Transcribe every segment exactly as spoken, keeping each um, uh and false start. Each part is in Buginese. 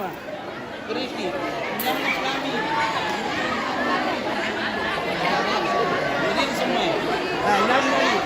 Beriki, menyambut kami. Hadirin semua. Nah, ini lagi.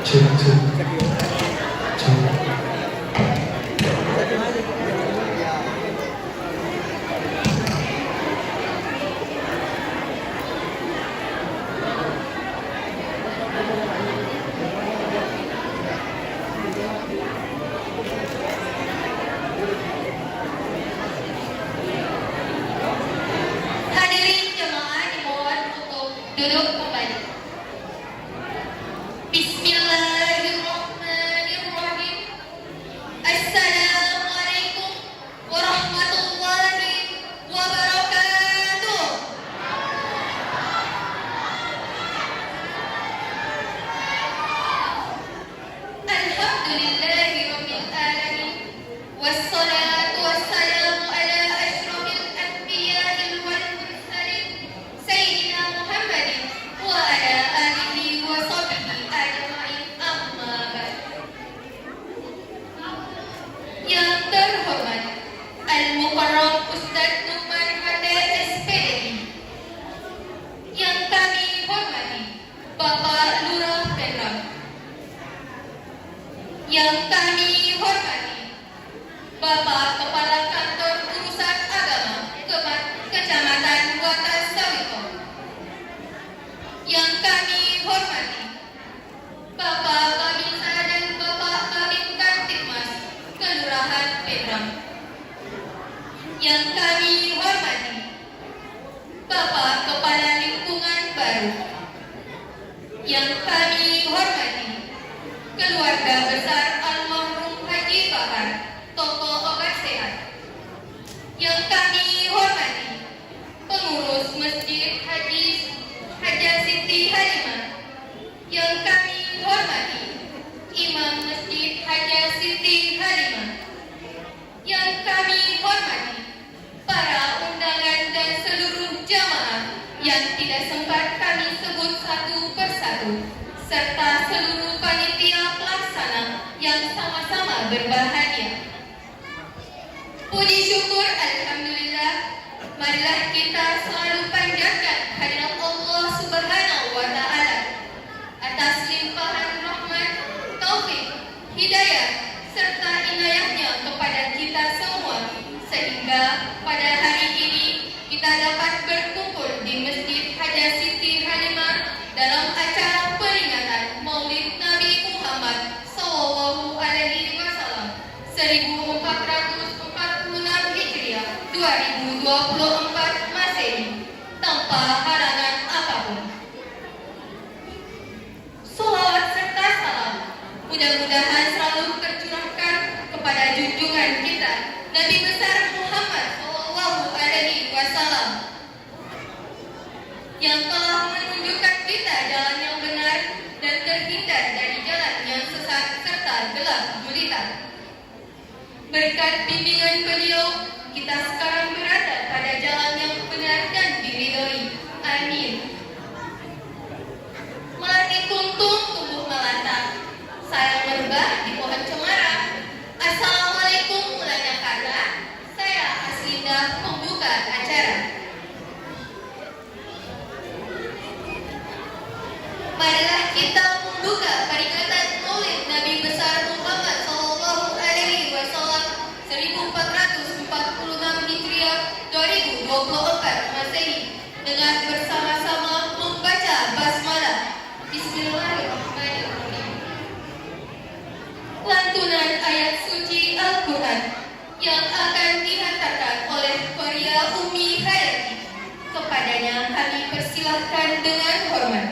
Cek, cek. Cek. Hadirin jemaah dimohon untuk duduk kembali. Bismillahirrahmanirrahim. Assalamualaikum warahmatullahi wabarakatuh. Alhamdulillahi rabbil alamin. Wassalatu wassalamu ala asyrafil anbiya'i wal mursalin, sayyidina Muhammadin wa ala alihi wa sahbihi ajma'in, amma ba'd. Yang terhormat Al-Mukarram Ustadz Nukman Hande, S P D I. Yang kami hormati Bapak Lurah Penrang. Yang kami hormati Bapak Kepala Kantor Urusan Agama Kema-, Kecamatan Watasawiko. Yang kami hormati Bapak Babinsa dan Bapak Babinkamtibmas Kelurahan Penrang. Yang kami hormati Bapak Kepala Lingkungan Baru. Yang kami hormati keluarga besar almarhum Haji Bahar, toko obat sehat. Yang kami hormati Pengurus Masjid Haji, Hajah Siti Halimah. Yang kami hormati Imam Masjid Hajah Siti Halimah. Yang kami hormati para undangan dan seluruh jamaah yang tidak sempat kami sebut satu persatu, serta seluruh panitia pelaksana yang sama-sama berbahagia. Puji syukur, alhamdulillah, marilah kita selalu panjatkan kehadirat Allah Subhanahu wa Ta'ala atas limpahan rahmat, taufik, hidayah, serta inayahnya kepada kita semua, sehingga pada hari ini kita dapat berkumpul di Masjid Hajah Siti Halimah dalam acara peringatan Maulid Nabi Muhammad Mudah-mudahan selalu tercurahkan kepada junjungan kita, Nabi besar Muhammad sallallahu alaihi wasallam, yang telah menunjukkan kita jalan yang benar dan terhindar dari jalan yang sesat serta gelap gulita. Berkat bimbingan beliau, kita sekarang berada pada jalan yang benar dan diridhoi. Amin. Melati kuntung tumbuh melantang, sayang merebah di pohon cemara. Assalamualaikum, mulanya karya saya, Aslinda, pembuka acara. Marilah kita membuka peringatan Maulid Nabi besar Muhammad sallallahu alaihi wasallam seribu empat ratus empat puluh enam Hijriah, dua ribu dua puluh empat Masehi, dengan bersama-sama membaca basmalah. Bismillahirrahmanirrahim. Lantunan ayat suci Al-Quran yang akan dihantarkan oleh Koria Umi Hayati. Kepadanya kami persilahkan dengan hormat.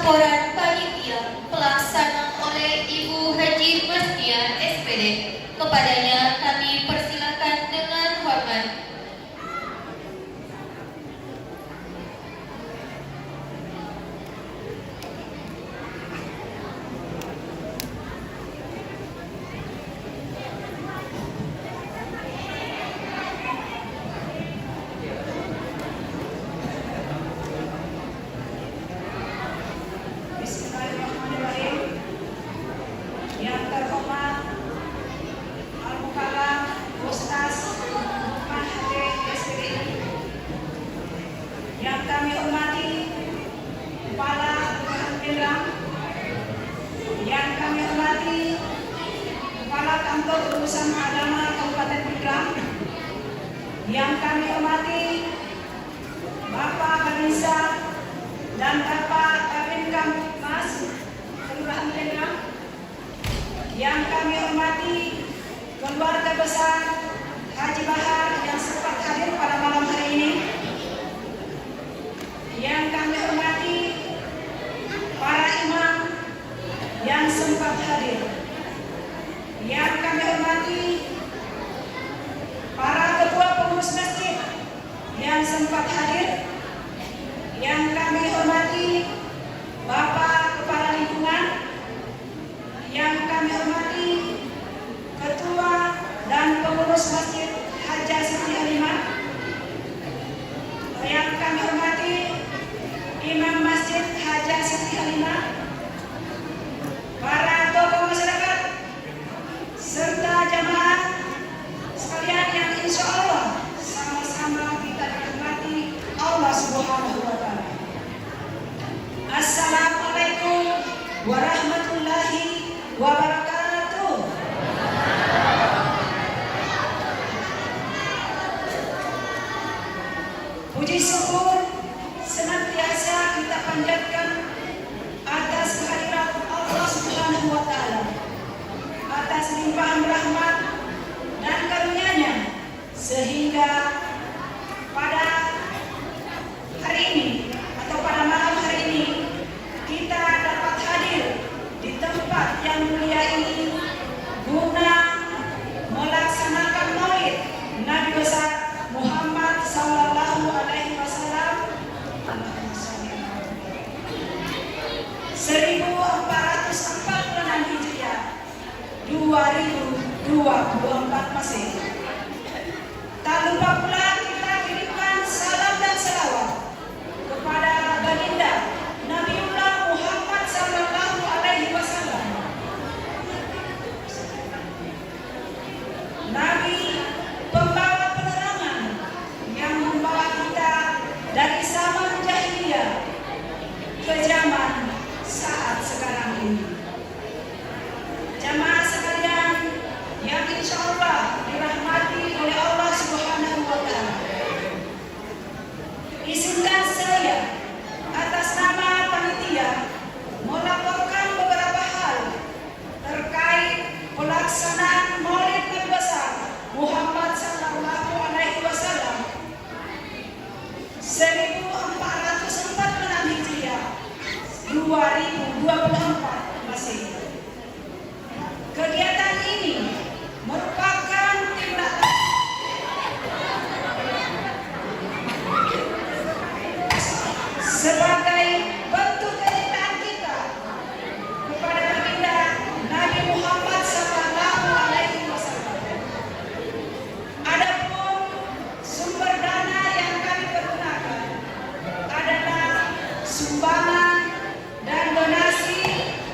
Laporan panitia pelaksana oleh Ibu Haji Masnia, S P D. Kepadanya kami persilakan dengan hormat. Bismillahirrahmanirrahim. Yang terhormat Al-Mukarram Ustaz Lukman Hadir, S P D I. Yang kami hormati Kepala Kelurahan Pinrang, yang kami hormati Kepala Kantor Urusan Agama Kabupaten Pinrang, yang kami hormati Bapak Babinsa dan Bapak Babinkamtibmas Kelurahan Pinrang, yang kami hormati keluarga besar Haji Bahar yang sempat hadir pada malam hari ini, yang kami hormati para imam yang sempat hadir, yang kami hormati para ketua pengurus masjid yang sempat hadir, yang kami hormati Bapak Kepala Lingkungan, yang kami hormati Ketua dan Pengurus Masjid Hajah Siti Halimah, yang kami hormati Imam Masjid Hajah Siti Halimah, para tokoh masyarakat, serta jamaah sekalian yang insya Allah sama-sama kita dirahmati Allah Subhanahu wa Ta'ala. Assalamualaikum warahmatullahi wabarakatuh. Puji syukur senantiasa kita panjatkan atas kehadirat Allah Subhanahu wa Ta'ala, atas limpahan rahmat dan karunia-Nya, sehingga pada hari ini atau pada malam hari ini kita dapat hadir di tempat yang mulia ini guna melaksanakan Maulid Nabi besar Muhammad sallallahu alaihi wasallam. Seribu empat ratus empat puluh enam Hijriah, dua ribu dua puluh empat Masehi. Tak lupa pula kita kirimkan salam dan selawat kepada Baginda Nabiullah Muhammad sallallahu alaihi wasallam. Nabi pembawa penerangan yang membawa kita dari zaman jahiliyah ke zaman saat sekarang ini. Jamaah sekalian yang insya Allah dirahmati oleh Allah Subhanahu wa Ta'ala. Izinkan saya atas nama panitia melaporkan beberapa hal terkait pelaksanaan Maulid Nabi Besar Muhammad sallallahu alaihi wasallam seribu empat ratus empat puluh enam Hijriah, dua ribu dua puluh empat Masehi. Kegiatan ini merupakan tindak sebagai bentuk kecintaan kita kepada Baginda Nabi Muhammad sallallahu alaihi wasallam. Adapun sumber dana yang kami pergunakan adalah sumbangan dan donasi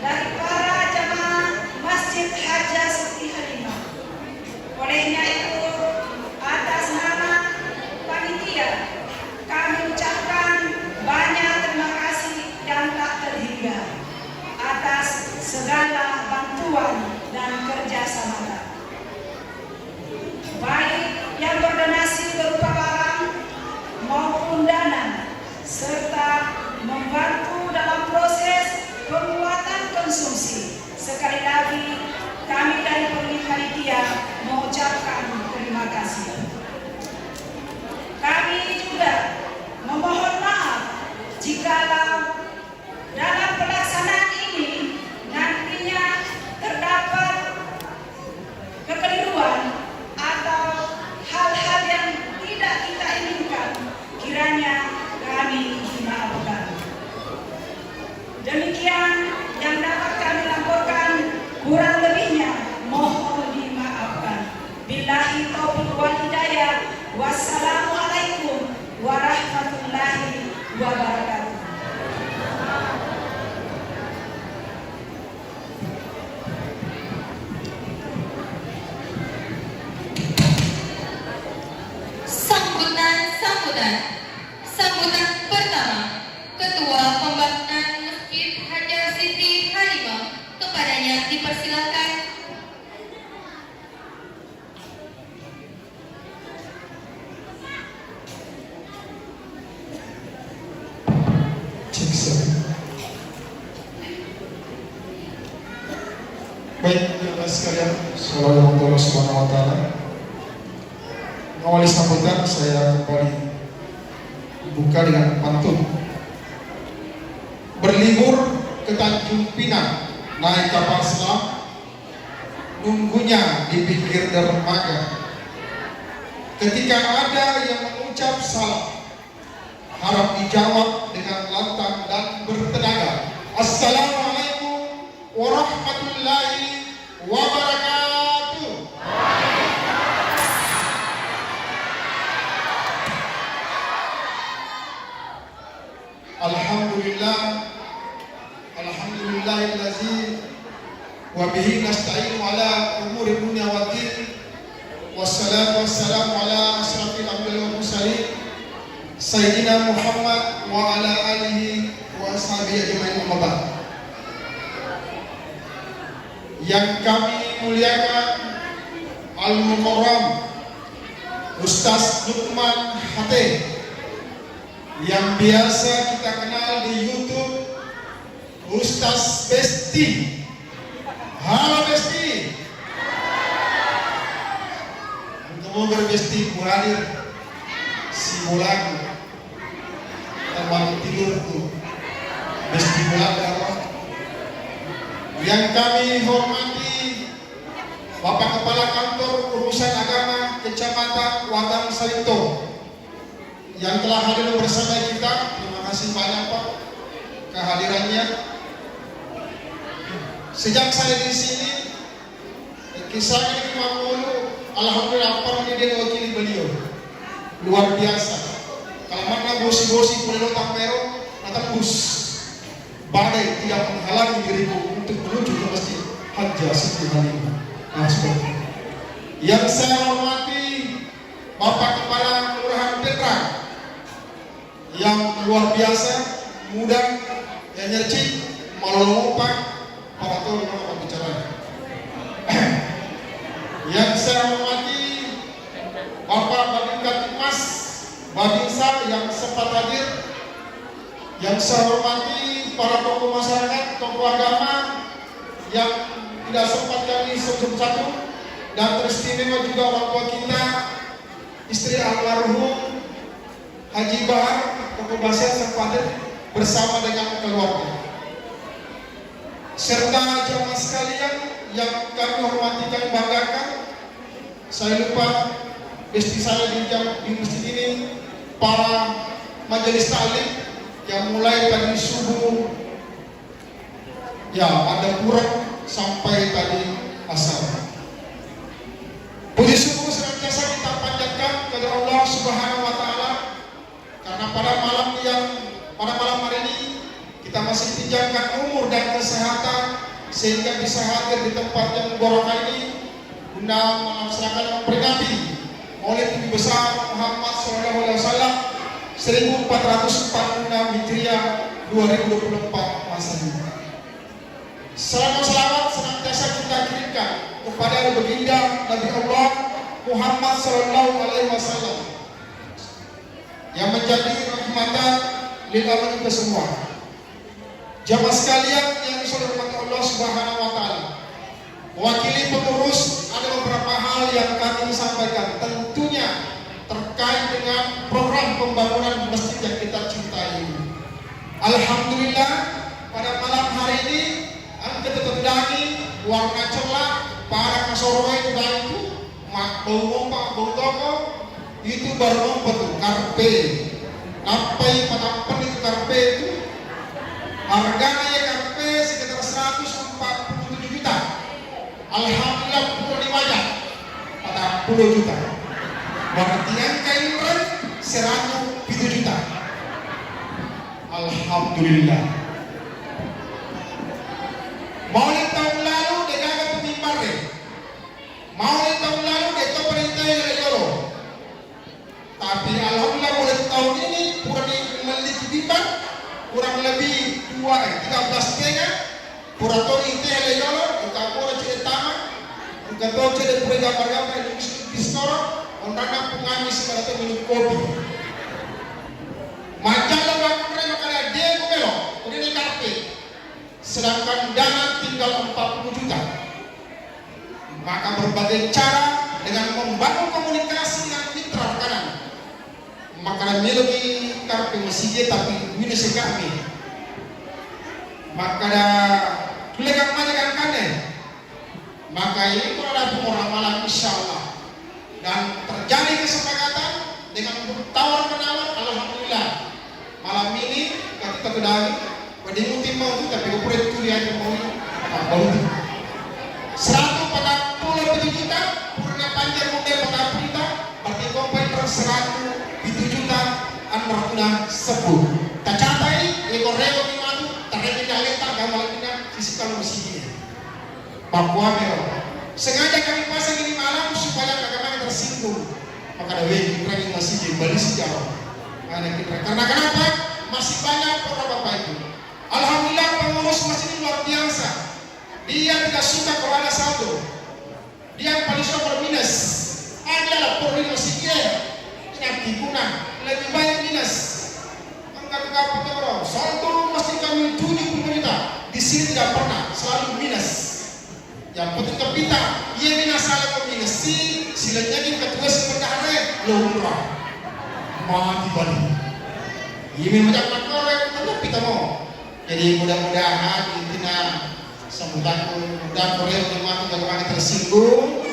dari para jamaah Masjid Haja kami dimaafkan. Demikian yang dapat kami laporkan, kurang lebihnya mohon dimaafkan. Billahi taufiq wal hidayah. Wassalamualaikum warahmatullahi wabarakatuh. Sambutan, sambutan. Sambutan pertama, Ketua Pembangunan Masjid Hajar Siti Halimah. Kepadanya dipersilakan. Cek, satu. Baik, jamaah sekalian, salam Allah Subhanahu wa Ta'ala. Mengawali sambutan, saya kembali buka dengan pantun. Berlibur ke Tanjung Pinang, naik kapal selam, nunggunya di pinggir dermaga. Ketika ada yang mengucap salam, harap dijawab dengan lantang dan bertenaga. Assalamualaikum warahmatullahi wabarakatuh. Alhamdulillah. Alhamdulillahillazi wa bihi nasta'inu ala umuri dunya waddin. Wassalatu wassalamu ala asyrafil anbiya'i wal mursalin, Sayyidina Muhammad wa ala alihi wa ashabihi ajma'in, amma ba'd. Yang kami muliakan Al-Mukarram Ustaz Lukman Hate, yang biasa kita kenal di YouTube Ustaz Besti. Halo, Besti. Engka moga Besti ku hadir si bolaku. Tempat tidurku. Besti bolaku apa? Yang kami hormati Bapak Kepala Kantor Urusan Agama Kecamatan Watang Salinto, yang telah hadir bersama kita. Terima kasih banyak, Pak, kehadirannya. Sejak saya di sini, kisahnya ini Mangulu, alhamdulillah, apa ini dia wakili beliau. Luar biasa. Kalau mana bosi-bosi pole lo tampero, natembus. Badai tidak menghalangi diriku untuk menuju ke Masjid Hajar Siti Halimah. Nah, seperti itu. Yang saya hormati Bapak Kepala Kelurahan Petra yang luar biasa, muda, energi, malolopa, para tahu nama bicara. Yang saya hormati Bapak Babinsa Timas, Babinsa yang sempat hadir, yang saya hormati para tokoh masyarakat, tokoh agama yang tidak sempat kami sebut satu, dan teristimewa juga orang tua kita, istri almarhum Haji Bahar, tokoh masyarakat sempat hadir bersama dengan keluarga. Serta jamaah sekalian yang kami hormati dan banggakan, saya lupa, besti saya di jam, di masjid ini, para majelis taklim yang mulai tadi subuh, ya, ada kurang sampai tadi asar. Puji syukur senantiasa kita panjatkan kepada Allah Subhanahu wa Ta'ala, karena pada malam yang, pada malam hari ini, kita masih pinjamkan umur dan kesehatan sehingga bisa hadir di tempat yang mubarakah ini guna melaksanakan memperingati Maulid Nabi Besar Muhammad sallallahu alaihi wasallam seribu empat ratus empat puluh enam Hijriah, dua ribu dua puluh empat Masehi. Salam dan salawat senantiasa kita kirimkan kepada Baginda Nabi Allah Muhammad sallallahu alaihi wasallam yang menjadi rahmatan lil alamin ke semua. Jamaah sekalian yang saya hormati Allah Subhanahu wa Ta'ala, mewakili pengurus, ada beberapa hal yang kami sampaikan, tentunya terkait dengan program pembangunan masjid yang kita cintai ini. Alhamdulillah, pada malam hari ini, engka teteddangi warna cella, pada kasoroe tudang itu, mabbau mompa, mabbau toko, itu baru mompa tu, karpe. Na Seppulo juta. Berarti engka inreng seratu pitu juta. Alhamdulillah. Maulid tahun lalu de gaga tu mimbarre. Maulid tahun lalu de to perintah yolo. Tapi alhamdulillah, mulai tahun ini purani memiliki mimbar kurang lebih dua, eh, tiga belas setengah. Pura toni tele yolo, engka pura cedde tama, engka to cedde pura gambar-gambar di Istora, onrana pungami sekarang minum kopi. Majalla makunre makana de ku melo, udah naik karpet. Sedangkan dana tinggal empat puluh juta. Maka berbagai cara dengan membangun komunikasi dengan mitra rekanan. Maka meloki karpe masigi tapi duina sekami. Maka da kulegang mana kan kane. Maka ini kalau ada orang malam, insya Allah. Dan terjadi kesepakatan dengan tawar menawar, alhamdulillah. Malam ini ketika kedai, wedding muti mau tu, tapi ko pura tuli aja mau ini. Nah, mau tu. Seratu patang puluh tujuh juta, purna panjang muda patang juta, berarti kompai per seratu tujuh juta, enam ratus sepuluh. Tacatai, eko rewa ni matu, terjadi daleta, gamal kita, sisi kalau masih ini. Papua Mero. Sengaja kami pasang ini malam supaya kagak tersinggung. Maka ada weh, kita ini masih di Bali sejauh. Karena kita, karena kenapa? Masih banyak orang Bapak Ibu. Alhamdulillah, pengurus masjid ini luar biasa. Dia tidak suka kalau ada saldo. Dia paling suka kalau minus. Ada lah perlu masjid dia. Nanti guna lebih baik minus. Angkat kapal orang. Saldo masjid kami tujuh puluh juta. Di sini tidak pernah, selalu minus. Yang penting kepita, iya mina salah ko minesi, silanyagi ketua si bendahara lo umrah. Mati bali. Iya memang jangan makore, tapi pita mo. Jadi mudah-mudahan intina sambutanku, mudah-mudahan kore jemaat jangan tersinggung.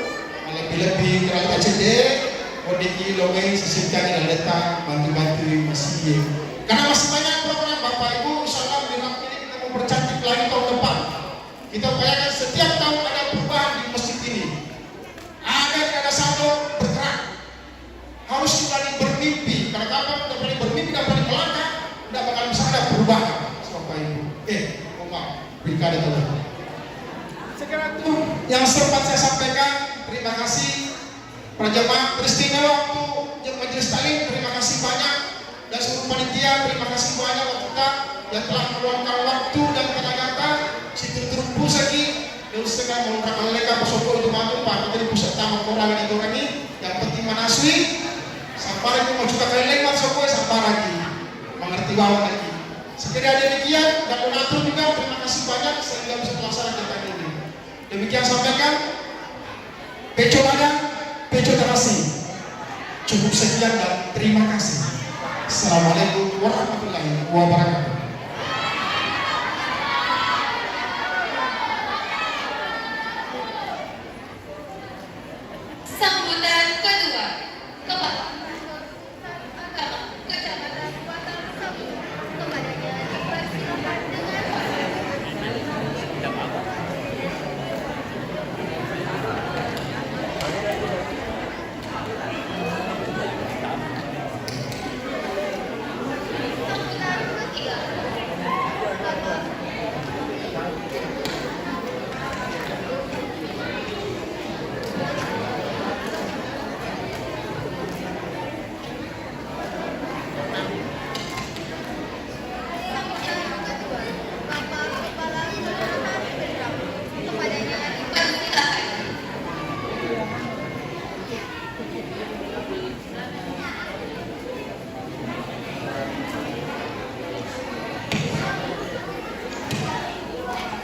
Lebih-lebih kerana cedde, odiki logai sesingkang dan letak bantu-bantu masih. Karena masih banyak program Bapak Ibu, insya Allah di ini kita mau percantik lagi tahun depan. Kita upayakan setiap tahun ada perubahan di masjid ini. Ada tidak ada saldo bergerak. Harus berani bermimpi. Kalau kapan tidak berani bermimpi, tidak berani melangkah, tidak bakal bisa ada perubahan. Bapak Ibu. Eh, mohon maaf. Pilkada tahun. Sekarang itu yang sempat saya sampaikan. Terima kasih. Para jemaah teristimewa untuk jemaah majelis taklim, terima kasih banyak dan seluruh panitia, terima kasih banyak untuk kita yang telah meluangkan waktu dan tenaga kita. Situ turun pusaki dan setengah mengundang mereka pasoko untuk bantu Pak Menteri Pusat Tamu Korang di Korangi yang penting manasui sampai mau juga kali lagi masuk gue sampai lagi mengerti bawah lagi. Sekedar demikian dan donatur juga terima kasih banyak sehingga bisa terlaksana kegiatan ini. Demikian sampaikan. Peco ada, peco terasi. Cukup sekian dan terima kasih. Assalamualaikum warahmatullahi wabarakatuh. Sambutan kedua, Kepala Kecamatan Batang Sambu kepadanya dipersilakan dengan hormat.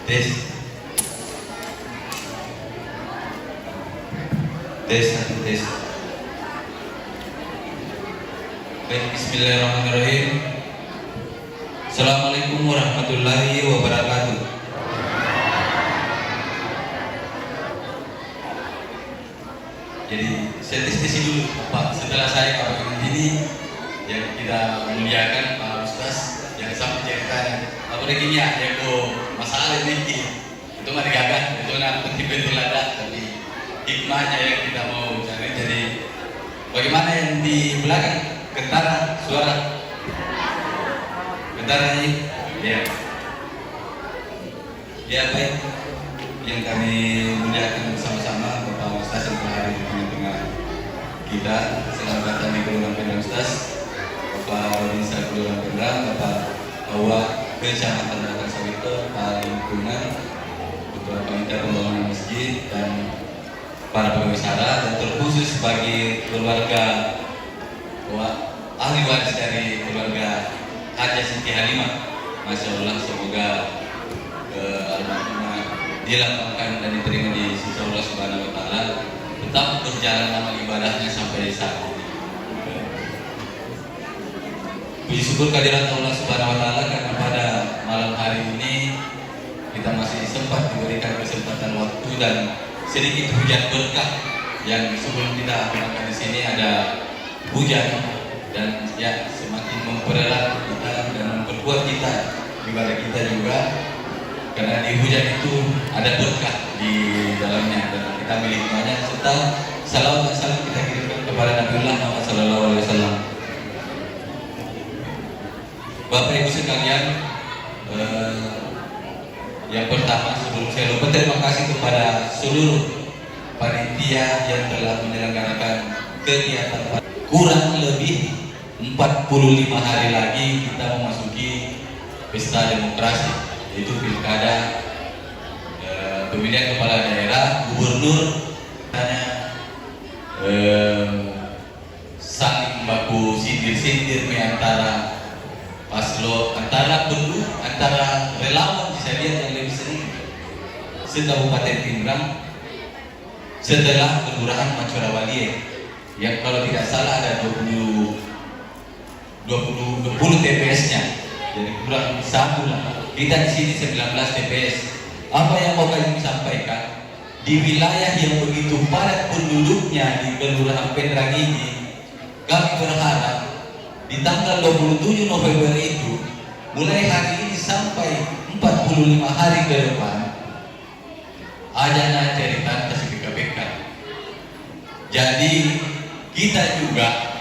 Tes. Tes, satu, tes. Baik, bismillahirrahmanirrahim. Assalamualaikum warahmatullahi wabarakatuh. Jadi, saya tes-tes dulu, Pak. Setelah saya, Bapak, ini, yang kita muliakan, Pak Ustaz, jangan sampai ceritanya. Apa lagi ya, ya, kok masalah ini. Itu mah digaga, itu na penting-penting lada, tapi Hikmahnya yang kita mau cari. Jadi, bagaimana yang di belakang? Kentara, suara? Kentara ini? Ya. Ya, baik. Yang kami muliakan bersama-sama, Bapak Ustaz yang telah hadir di tengah-tengah kita. Selamat datang di Kelurahan Penrang, Ustaz. Bapak Rodinsa Kelurahan Penrang, Bapak Hawa Kecamatan Batang Sawito, Pak Lingkungan, Ketua Panitia Pembangunan Masjid, dan para pembicara, dan terkhusus bagi keluarga wa-, ahli waris dari keluarga Hajah Siti Halimah. Masya Allah, semoga, eh, almarhumah dilapangkan dan diterima di sisi Allah Subhanahu wa Ta'ala, tetap berjalan amal ibadahnya sampai saat ini. Puji syukur kehadirat Allah Subhanahu wa Ta'ala karena pada malam hari ini kita masih sempat diberikan kesempatan waktu dan sedikit hujan berkah yang sebelum kita berangkat di sini ada hujan dan ya semakin mempererat kita dan memperkuat kita ibadah kita juga karena di hujan itu ada berkah di dalamnya dan kita ambil hikmahnya serta salawat dan salam kita kirimkan kepada Nabiullah Muhammad sallallahu alaihi wasallam. Bapak Ibu sekalian, eh, yang pertama sebelum saya lupa terima kasih kepada seluruh panitia yang telah menyelenggarakan kegiatan. Kurang lebih empat puluh lima hari lagi kita memasuki pesta demokrasi, yaitu pilkada, eh, pemilihan kepala daerah, gubernur, eh, saling baku sindir-sindir mi antara paslo, antara pendukung, antara relawan bisa lihat yang lebih sering se-Kabupaten Pinrang setelah Kelurahan Macorawalie yang kalau tidak salah ada dua puluh, dua puluh, dua puluh T P S-nya. Jadi kurang satu lah. Kita di sini sembilan belas T P S. Apa yang mau kami sampaikan? Di wilayah yang begitu padat penduduknya di Kelurahan Penrang ini, kami berharap di tanggal dua puluh tujuh November itu, mulai hari ini sampai empat puluh lima hari ke depan, aja na cerita tasipika-pika. Jadi kita juga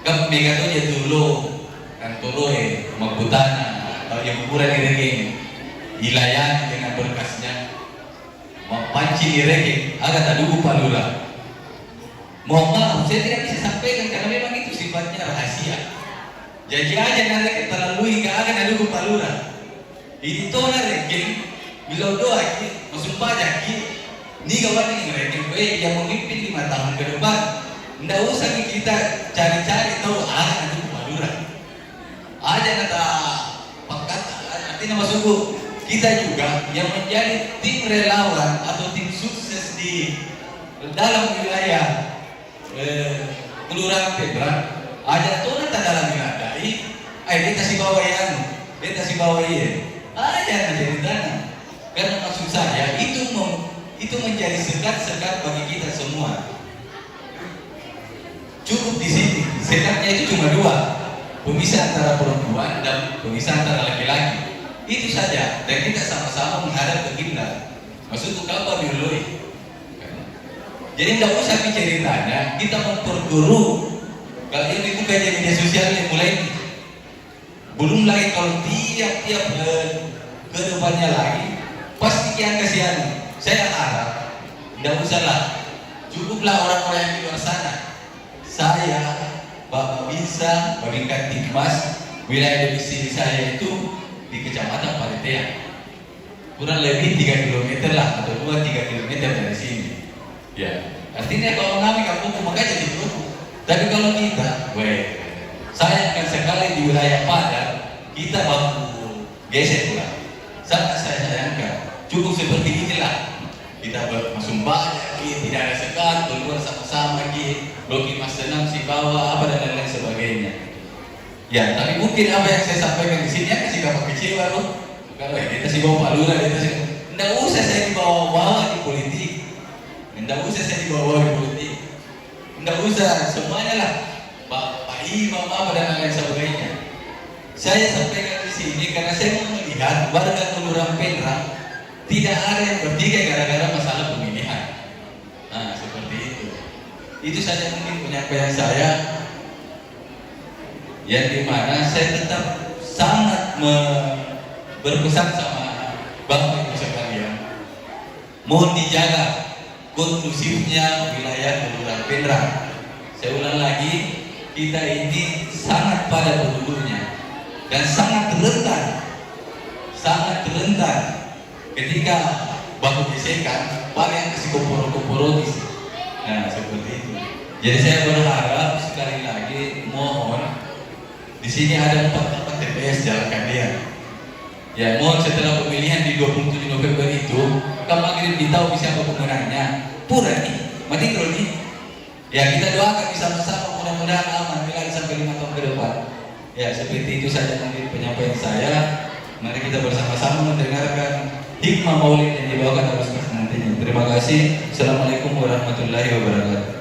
kan mega to je dulu kantoroe makkutana atau yang ukuran iregeng ilayani dengan berkasnya. Mappancing iregeng, aga tadugu Pak Lurah. Mohon maaf, saya tidak bisa sampaikan karena memang itu sifatnya rahasia. Jadi aja narekeng terlalu iga aga nadugu Pak Lurah. Ini tona rekeng, bilau doaki, masumpajaki, niga wani rekeng, eh, yang memimpin lima tahun ke depan. Ndak usah nih kita cari-cari tahu aga nadugu Pak Lurah. Aja nata pakkata, artinya maksudku, kita juga yang menjadi tim relawan atau tim sukses di dalam wilayah, eh, Kelurahan Penrang, aja tona ta dalam wilayah, eh, beta sibawa anu, beta sibawa iye, aja na ceritana. Karena maksud saya, itu mem-, itu menjadi sekat-sekat bagi kita semua. Cukup di sini. Sekatnya itu cuma dua. Pemisah antara perempuan dan pemisah antara laki-laki. Itu saja. Dan kita sama-sama menghadap ke kiblat. Maksudku kapan diuloi? Jadi ndak usah ceritanya kita memperkeruh. Kalau yang itu kayak media sosial yang mulai ini. Belum lagi kalau tiap-tiap, eh, ke depannya lagi, pasti kian kasihan. Saya harap, ndak usahlah. Cukuplah orang-orang yang di luar sana. Saya, Bapak Binsa, Babinkan Tipmas, wilayah domisili saya itu di Kecamatan Paritea. Kurang lebih tiga kilometer lah, atau dua tiga kilometer dari sini. Ya, artinya kalau kami kampungku, makanya jadi kampung. Tapi kalau kita, weh, sayangkan sekali di wilayah padat, kita baku gesek pula. Sangat saya sayangkan. Cukup seperti inilah. Kita ber-, masumbajaki, tidak ada sekat, keluar sama-sama ki, bloki mas senam si bawa, apa dan lain-lain sebagainya. Ya, tapi mungkin apa yang saya sampaikan di sini akan sikap kecewa loh. Kalau kita sih bawa Pak Lurah, kita sih, nggak usah saya dibawa-bawa di politik. Nggak usah saya dibawa-bawa di politik. Nggak usah, semuanya lah. Pak, Pak Imam, apa dan lain sebagainya. Saya sampaikan di sini karena saya mau melihat warga Kelurahan Penrang tidak ada yang bertikai gara-gara masalah pemilihan. Itu saja mungkin penyampaian saya, yang dimana saya tetap sangat me- berpesan sama Bapak Ibu sekalian, mohon dijaga kondusifnya wilayah Kelurahan Penrang. Saya ulang lagi, kita ini sangat padat penduduknya dan sangat rentan, sangat rentan ketika baku gesekan, paling kasih komporo-komporo di sini. Nah, seperti itu. Jadi saya berharap sekali lagi, mohon, di sini ada empat delapan T P S, Jalan Kandian. Ya, mohon setelah pemilihan di dua puluh tujuh November itu, kan maghrib di tahu siapa pemenangnya. Pura nih, mati dulu nih. Ya, kita doakan bersama-sama, mudah-mudahan aman, bila sampai lima tahun ke depan. Ya, seperti itu saja mungkin penyampaian saya. Mari kita bersama-sama mendengarkan hikmah maulid yang dibawakan oleh Ustaz nantinya. Terima kasih. Assalamualaikum warahmatullahi wabarakatuh.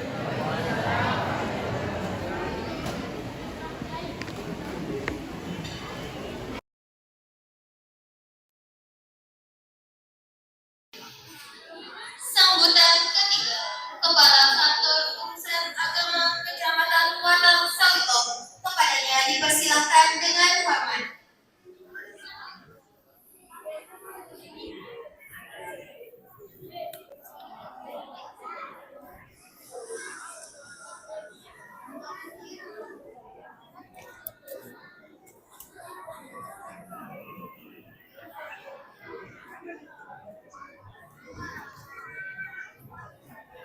Sambutan ketiga, Kepala Kantor Urusan Agama Kecamatan Watang Saito. Kepadanya dipersilahkan dengan hormat.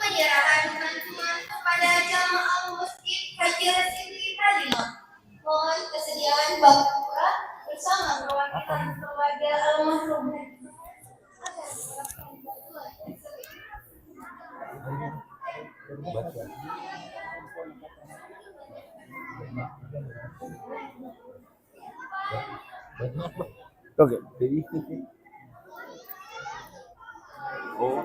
Penyerahan bantuan kepada jamaah Masjid Hajar Siti Halimah. Mohon kesediaan Bapak Lurah bersama perwakilan keluarga almarhum. Oke, jadi oh.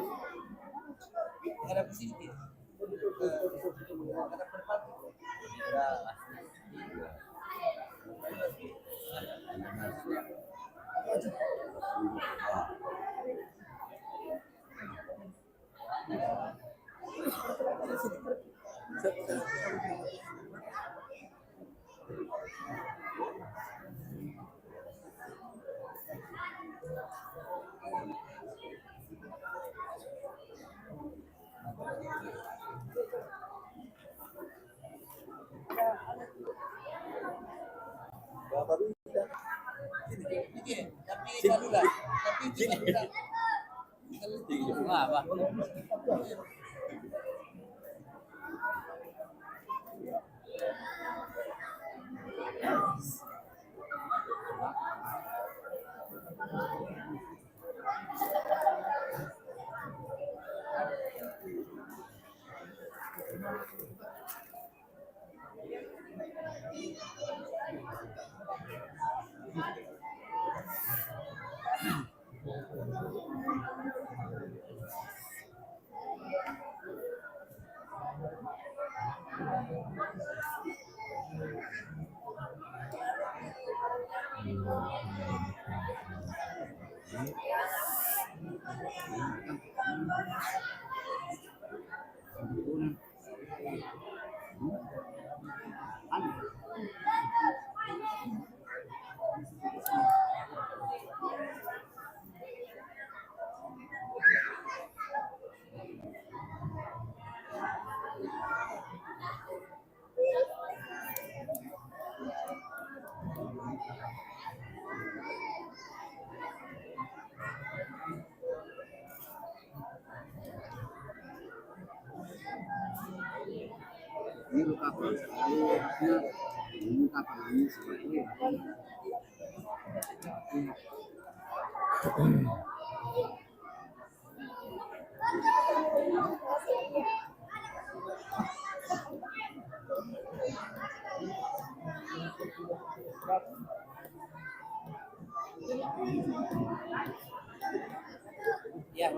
Ya,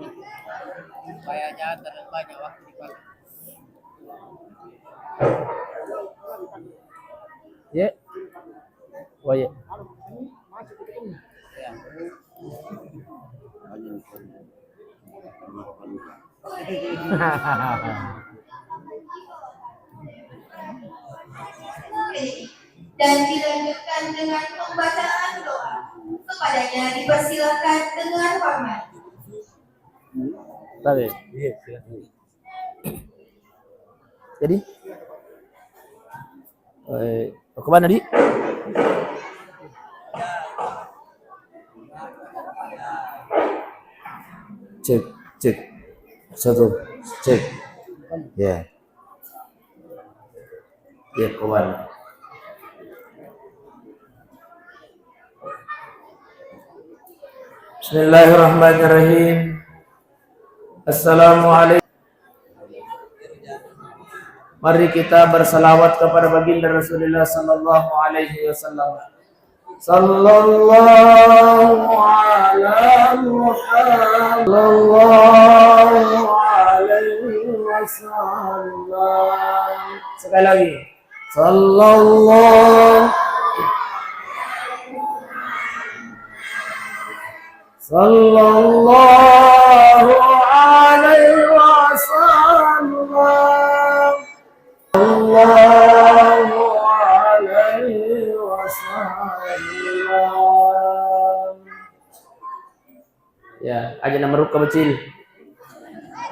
supaya jangan terlalu banyak waktu dipakai. Ye. Waye. Ya. Dan dilanjutkan dengan pembacaan doa. Kepadanya dipersilakan dengan hormat. Tabe. Jadi, eh, ke mana, Di? Cek, cek. Satu, cek. Ya. Ya, kawan. Bismillahirrahmanirrahim. Assalamualaikum. Mari kita bersalawat kepada baginda Rasulullah sallallahu alaihi wasallam. Sallallahu ala Muhammad, sallallahu alaihi wasallam. Sekali lagi. Sallallahu, sallallahu alaihi wasallam. Sallallahu alaihi wasallam. Ya, aja na marukka bacil.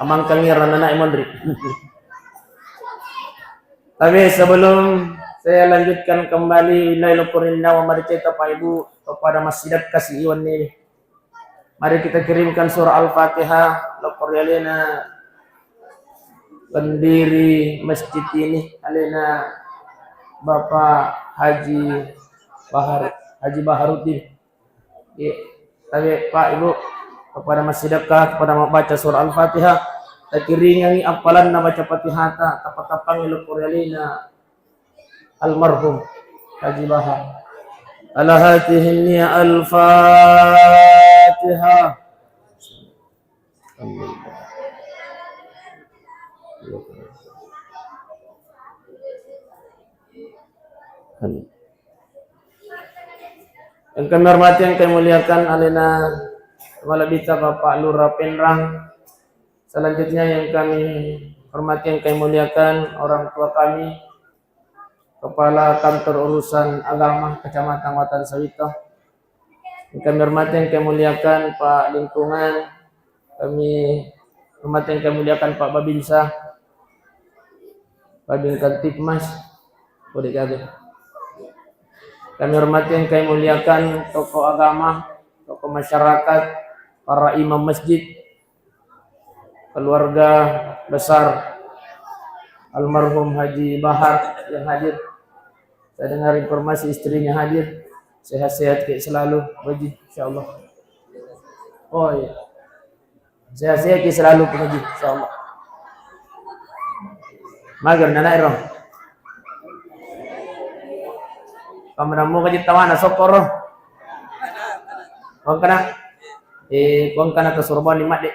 Amangkangi ranana monri. Tapi sebelum saya lanjutkan kembali, wilayah lokorinna wa mariceta Pak Ibu kepada masjid kasih iwan ini. Mari kita kirimkan surah Al-Fatihah lokor alena pendiri masjid ini, alena Bapak Haji Bahar, Haji Baharuddin. Iya, tapi Pak, Ibu, kepada masih dekat, kepada mau baca surah Al-Fatihah, takiringangi appalanna baca Fatihata, tapatappangi lokor alena almarhum Haji Bahar. Ala hatihinni Al-Fatihah. Yang kami hormati, yang kami muliakan, alena malebbita Bapak Lurah Penrang. Selanjutnya yang kami hormati, yang kami muliakan, orang tua kami, Kepala Kantor Urusan Agama Kecamatan Watan Sawito. Yang kami hormati, yang kami muliakan Pak Lingkungan, kami hormati, yang kami muliakan Pak Babinsa, Babin Kamtibmas, Polda Jabar. Kami hormati, yang kami muliakan tokoh agama, tokoh masyarakat, para imam masjid, keluarga besar almarhum Haji Bahar yang hadir. Saya dengar informasi istrinya hadir. Sehat-sehat ki selalu, Pak Haji, insyaallah. Oh iya. Sehat-sehat ki selalu, Pak Haji, insyaallah. Mager nana ero. Kamu namo kaji tawana sokoro. Kongkana. Eh, kongkana ke Sorboni madde.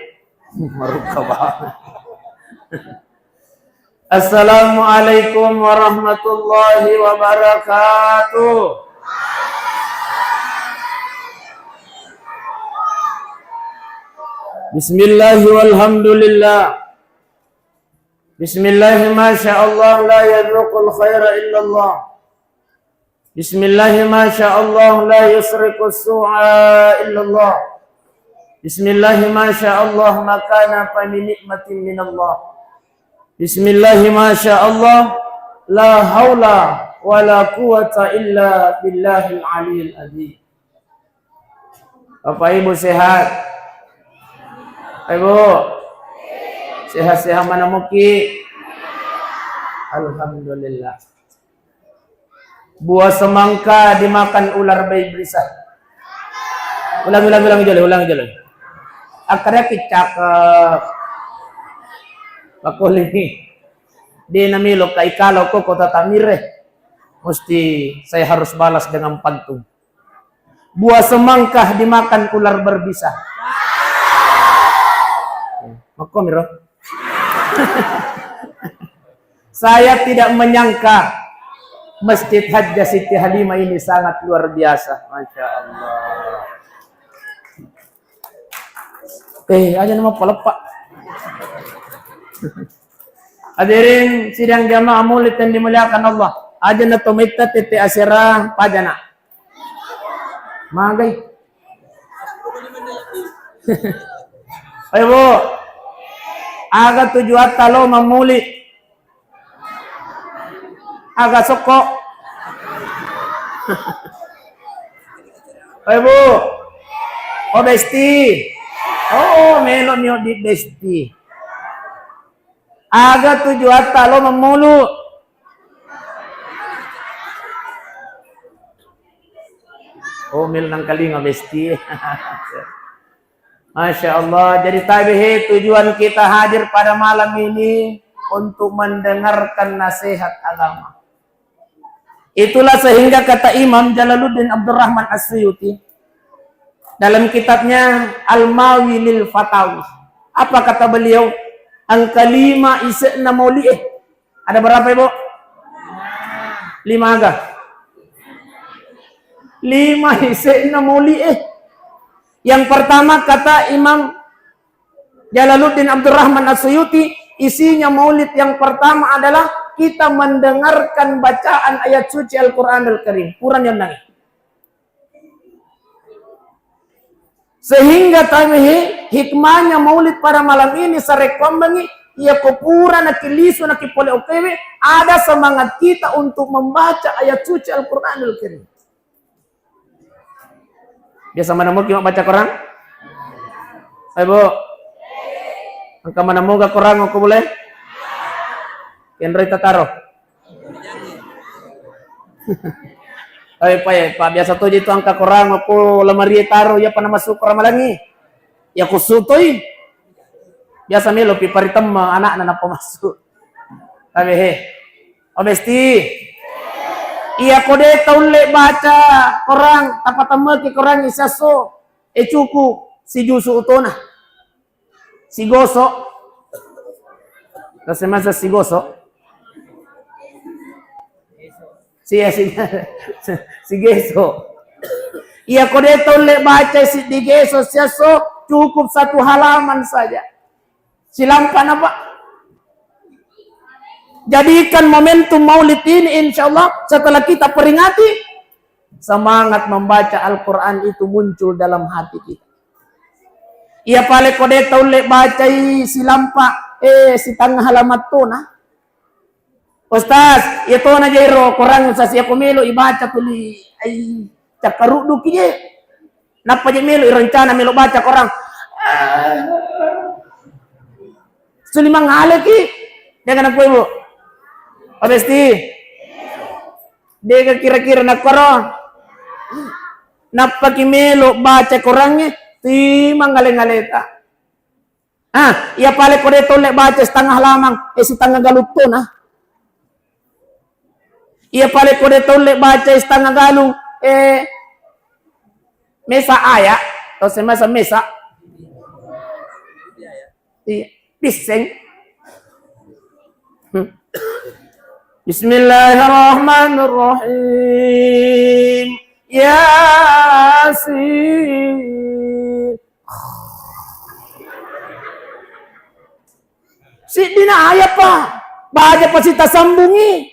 Marukka ba. Assalamualaikum warahmatullahi wabarakatuh. Bismillahi walhamdulillah. Bismillahi masya Allah la yadruqul khaira illallah. Bismillahi masya Allah la yusriqus su'a illallah. Bismillahi masya Allah ma kana fa min ni'matin minallah. Bismillahi masya Allah la haula wala quwwata illa billahil aliyil azim. Bapak Ibu sehat? Ibu sehat-sehat mana muki? Alhamdulillah. Buah semangka dimakan ular berbisa. Ulangi, ulangi, ulangi jole, ulangi jole. Akkaraki cakep. Pakolimi. Dia namilo kai kalau koko tatamire. Mesti saya harus balas dengan pantun. Buah semangka dimakan ular berbisa. Makkomiro. Saya tidak menyangka Masjid Hajjah Siti Halimah ini sangat luar biasa. Masya Allah. Eh, aja nama pelepak. Hadirin sidang jamaah maulid yang dimuliakan Allah. Aja na tometta tette asera pajana. Magai. Ayo, Bu. Aga tujuatta lo mammuli? Aga sokko. Ayo, Bu. Oh, Besti. Oh, melo ni di Besti. Aga tujuatta lo mammulu? Oh, melo nangkalinga Besti. Masya Allah. Jadi tabe he, tujuan kita hadir pada malam ini untuk mendengarkan nasihat agama. Itulah sehingga kata Imam Jalaluddin Abdurrahman As-Suyuti dalam kitabnya Al-Mawi lil Fatawi, apa kata beliau? Engka lima ise'na mauli'e. Ada berapa, Ibu? Lima aga? Lima ise'na mauli'e. Yang pertama, kata Imam Jalaluddin Abdurrahman As-Suyuti, isinya maulid yang pertama adalah kita mendengarkan bacaan ayat suci Al-Quranul Karim. Purani onnangi. Sehingga tabe he, hikmahnya maulid pada malam ini sarekkuammengi, iya ko pura nakilisu nakipole okewe, ada semangat kita untuk membaca ayat suci Al-Quranul Karim. Biasa mana mungkin baca Quran? Ayo, Bu. Engka mana moga Quran aku boleh? Kenroi tataro. Ayo, Pak, ya, Pak, biasa to itu angka Quran aku lemari taro, ya pernah masuk Quran malangi. Ya kusutoi. Biasa melo pi paritemme anakna napa masuk. Tabe he. Oh, Besti. Iya ko de taulle baca Quran, tapatemmeki Quran isasso. E cukup sijusu utona. Sigoso. Terus masa sigoso? Si, si, sigeso. Iya ko de taulle baca siddi geso siasso, cukup satu halaman saja. Silampa napa? Jadikan momentum maulid ini, insya Allah, setelah kita peringati, semangat membaca Al-Quran itu muncul dalam hati kita. Iya pale ko de taulle bacai silampa, eh, sitangnga halaman tona. Ustaz, iya tona jairo Quran, Ustaz, iya ko melo ibaca tuli, ai, cakkarudduki je. Nappa je melo irencana melo baca Quran. Suli mangaleki. Jangan aku, Ibu. Pak Besti. Dega kira-kira nakkoro. Nappaki melo baca Qurangnge, timang ngale-ngaleta. Ah, iya pale ko de tolle baca setengah lamang, eh, setengah galuttona. Iya pale ko de tolle baca setengah galung, eh, mesa aya, atau semasa mesa. Iya, piseng. Hmm. Bismillahirrahmanirrahim. Yasin. Siddina ayat, Pak. Baja pasti tasambungi.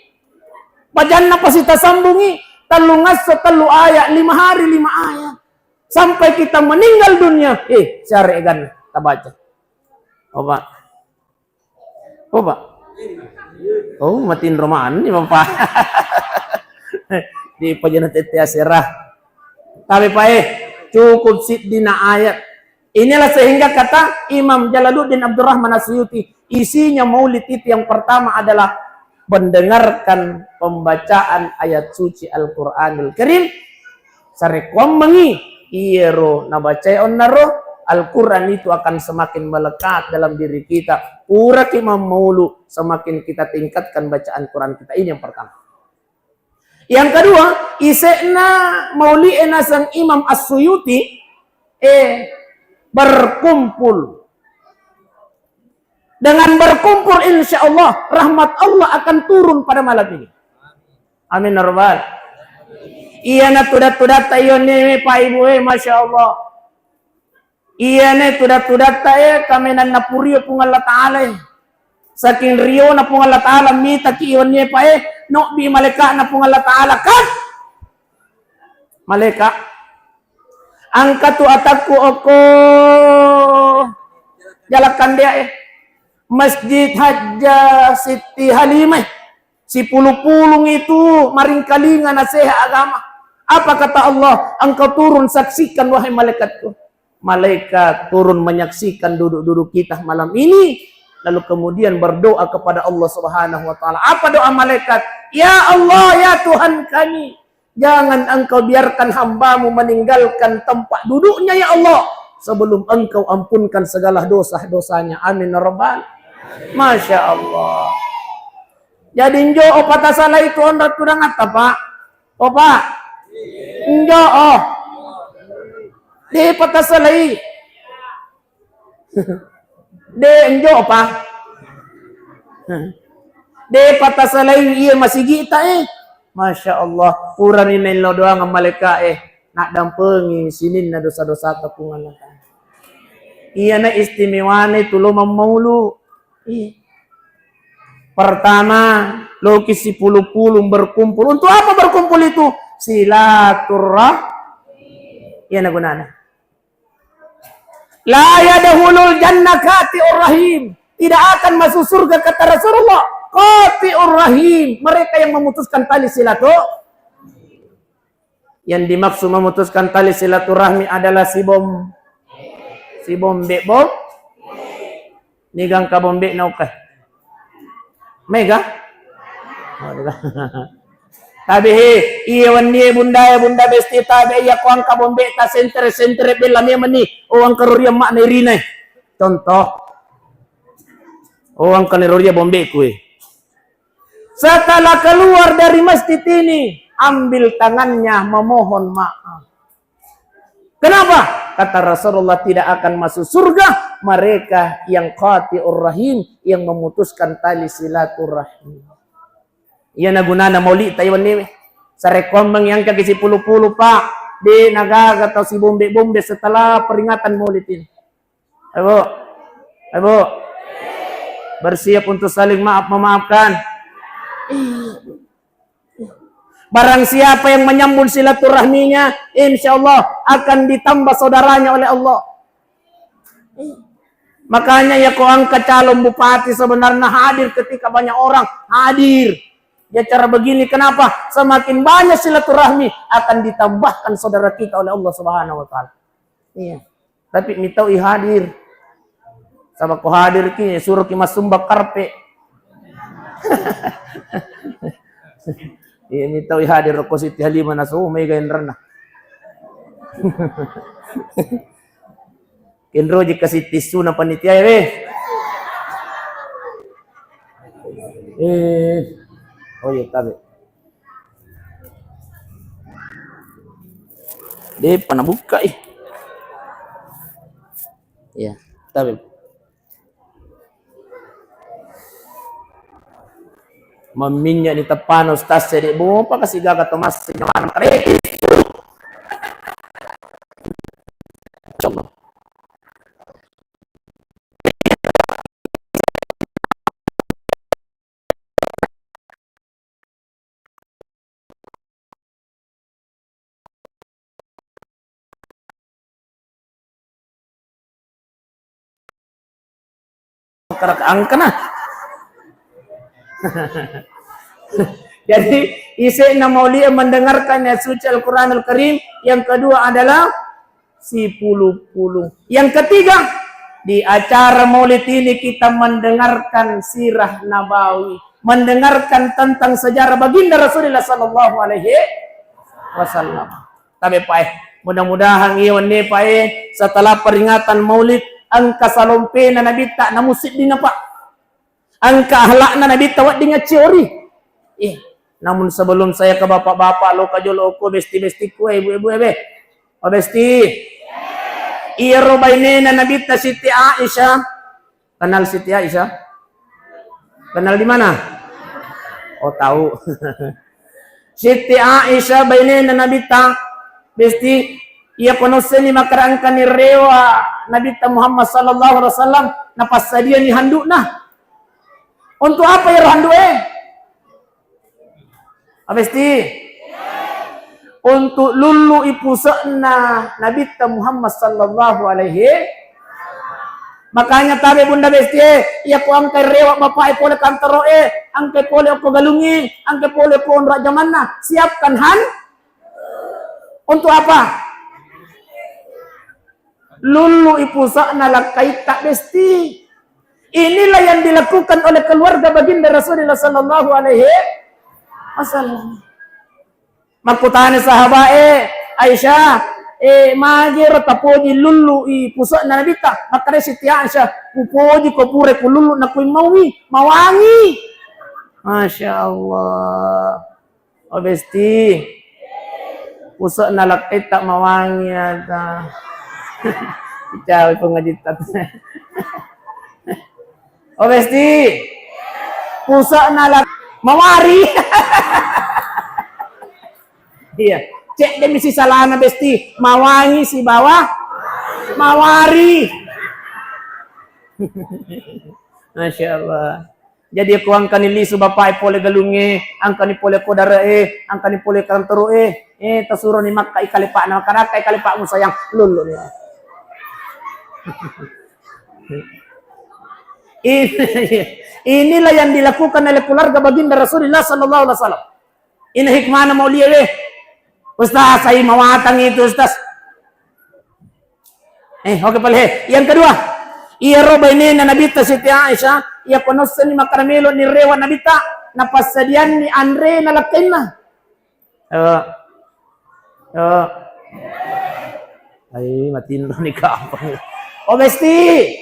Bajanna pasti tasambungi. Tellu ngasso, tellu ayat, lima hari, lima ayat. Sampai kita meninggal dunia, eh, siare eganna tabaca. Coba. Oh, Pak. Oh, matinro mani, Bapak. Di pajana tette asera. Tapi, Pak, eh, cukup siddina ayat. Inilah sehingga kata Imam Jalaluddin Abdurrahman As-Suyuti, isinya maulid itu yang pertama adalah mendengarkan pembacaan ayat suci Al-Quranul Karim. Sarekkuammengi iyaro nabacae onnaro, Al-Quran itu akan semakin melekat dalam diri kita. Puraki mammaulu, semakin kita tingkatkan bacaan Quran kita. Ini yang pertama. Yang kedua, ise'na mauli'e naseng Imam As-Suyuti, eh, berkumpul. Dengan berkumpul, insya Allah, rahmat Allah akan turun pada malam ini. Amin ya rabbal. Iyana tudat-tudatta iyonne, Pak Ibu, eh, masya Allah. Iyane tudat-tudatta, eh, kamenanna purio Puang Allah Ta'ala, eh. Saking riona Puang Allah Ta'ala mitaki iyonne, Pak, eh, Nobbi malaika'na Puang Allah Ta'ala, "Kat! Malaika, engka tu atakku okko Jalak Kandeae, Masjid Hajjah Siti Halimah, sipulu-pulung itu maringkalinga naseha agama." Apa kata Allah? "Engkau turun saksikan, wahai malaikatku." Malaikat turun menyaksikan duduk-duduk kita malam ini, lalu kemudian berdoa kepada Allah Subhanahu wa Ta'ala. Apa doa malaikat? "Ya Allah, ya Tuhan kami, jangan Engkau biarkan hambamu meninggalkan tempat duduknya, ya Allah, sebelum Engkau ampunkan segala dosa-dosanya. Amin, ya Rabbal." Masya Allah. Jadi, njo, oh, patasalai tu onrong tudang atta, Pak? Oh, Pak? Njo, oh. De patasalai. De njo, Pak? De patasalai iya masigita, eh. Masya Allah, purani naillau doang malaika, eh. Naddampengi sininna dosa-dosa ta, Puang Allah Ta'ala. Iyana istimewane tu lo mammaulu. Iya. Pertama, loki sipulu-pulu berkumpul. Untuk apa berkumpul itu? Silaturrah-, iya na gunana. "La yadkhulul jannah qati'ur rahim." Tidak akan masuk surga, kata Rasulullah, qati'ur rahim, mereka yang memutuskan tali silaturahim. Yang dimaksud memutuskan tali silaturahmi adalah si bom-, si bombe bom. Niga engka bombe na uka? Mega? Oh, mega. Tabe he, iya wennie bunda ya, Bunda Besti, tabe iya ko engka bombe ta sentere-sentere bella memang ni. Oh, engka roria mak na irina. Contoh. Oh, engka ni roria bombe kue. Setelah keluar dari masjid ini, ambil tangannya memohon maaf. Kenapa? Kata Rasulullah, "Tidak akan masuk surga mereka yang qati'ur rahim, yang memutuskan tali silaturahim." Iya na gunana maulid ta iwan newe. Sarekkoammeng yang kaki sipulu-pulu, Pak. De nagaga tau sibombe-bombe setelah peringatan maulid ini. Ayo, Bu. Ayo, Bu. Bersiap untuk saling maaf memaafkan. Barang siapa yang menyambung silaturahminya, insya Allah akan ditambah saudaranya oleh Allah. Makanya ya, ko engka calon bupati sebenarnya hadir ketika banyak orang hadir. Ya, cara begini, kenapa? Semakin banyak silaturahmi, akan ditambahkan saudara kita oleh Allah Subhanahu wa Ta'ala. Iya. Tapi mitau i hadir. Sama ko hadir ki, suruh ki masumba karpe. Iya, mitau i hadir ko Siti Halimah nasu mega enrana. Kenro jika Siti Suna panitia ya, weh. Eh. Oh iya, tabe. Depa nabuka, ih. Iya, tabe. Mamminnya di tepana ustaz sedek bopa kasi gaga to mas nyaman. Insyaallah. Karak angkana. Jadi, ise'na maulia mendengarkan ayat suci Al-Quranul Karim. Yang kedua adalah sipulu-pulu. Yang ketiga, di acara maulid ini kita mendengarkan sirah nabawi, mendengarkan tentang sejarah baginda Rasulullah sallallahu alaihi wasallam. Tabe, Pak, eh. Mudah-mudahan iya wenni, Pak, eh, setelah peringatan maulid, engka salompena nabitta namusiddina, Pak. Engka akhlakna nabitta wedding acciori. Eh, namun sebelum saya ke bapak-bapak, lo kajolo ko besti-bestiku, eh, ibu-ibu, eh, be. Oh, besti. Iyaro bainena nabitta Siti Aisyah. Kenal Siti Aisyah? Kenal di mana? Oh, tahu. Siti Aisyah bainena nabitta, besti, iya kono seni makarangkani rewa nabitta Muhammad sallallahu alaihi wasallam, napassadiani handukna. Untuk apa ya handuk, eh? Abesti? Untuk lullu'i puse'na Nabitta Muhammad sallallahu alaihi. Makanya tabe Bunda Besti e, iya ko engkai rewa bapak e pole kantoro e, engkai pole okko galungi, engkai pole okko onro jamanna, siapkan han. Untuk apa? Lullu'i puse'na lakkaitta Besti. Inilah yang dilakukan oleh keluarga baginda Rasulullah sallallahu alaihi wasallam. Makkutana sahabat e, Aisyah, e, magero tapoji lullu'i puse'na Nabitta? Makkeda Siti Aisyah, kupoji ko pura kulullu na kuimauwi, mawangi. Masya Allah. Oh Besti, puse'na lakkaitta mawangi ata. Icawi pengajitta. Oh Besti, puse'na lak mawari. Iya, cek demi si salana Besti, mawangi sibawa mawari. Masya Allah. Jadi ko engkani lisu bapak e pole galunge, engkani pole ko dare e, engkani pole kantoro e, eh, tasuroni makka i kalepa'na, makadakka i kalepa'mu sayang, lullu'ni. Ini, inilah yang dilakukan oleh keluarga baginda Rasulullah sallallahu alaihi wasallam. Ini hikmahna maulia we. Ustaz, saya mawatang itu Ustaz. Eh, oke pale. Yang kedua, iyaro bainena Nabitta Siti Aisyah, iya konosseni makkada melo ni rewa Nabitta, napassadianni anrena lakkainna. Eh, eh. Ai, matinro ni kapang. Oh Besti,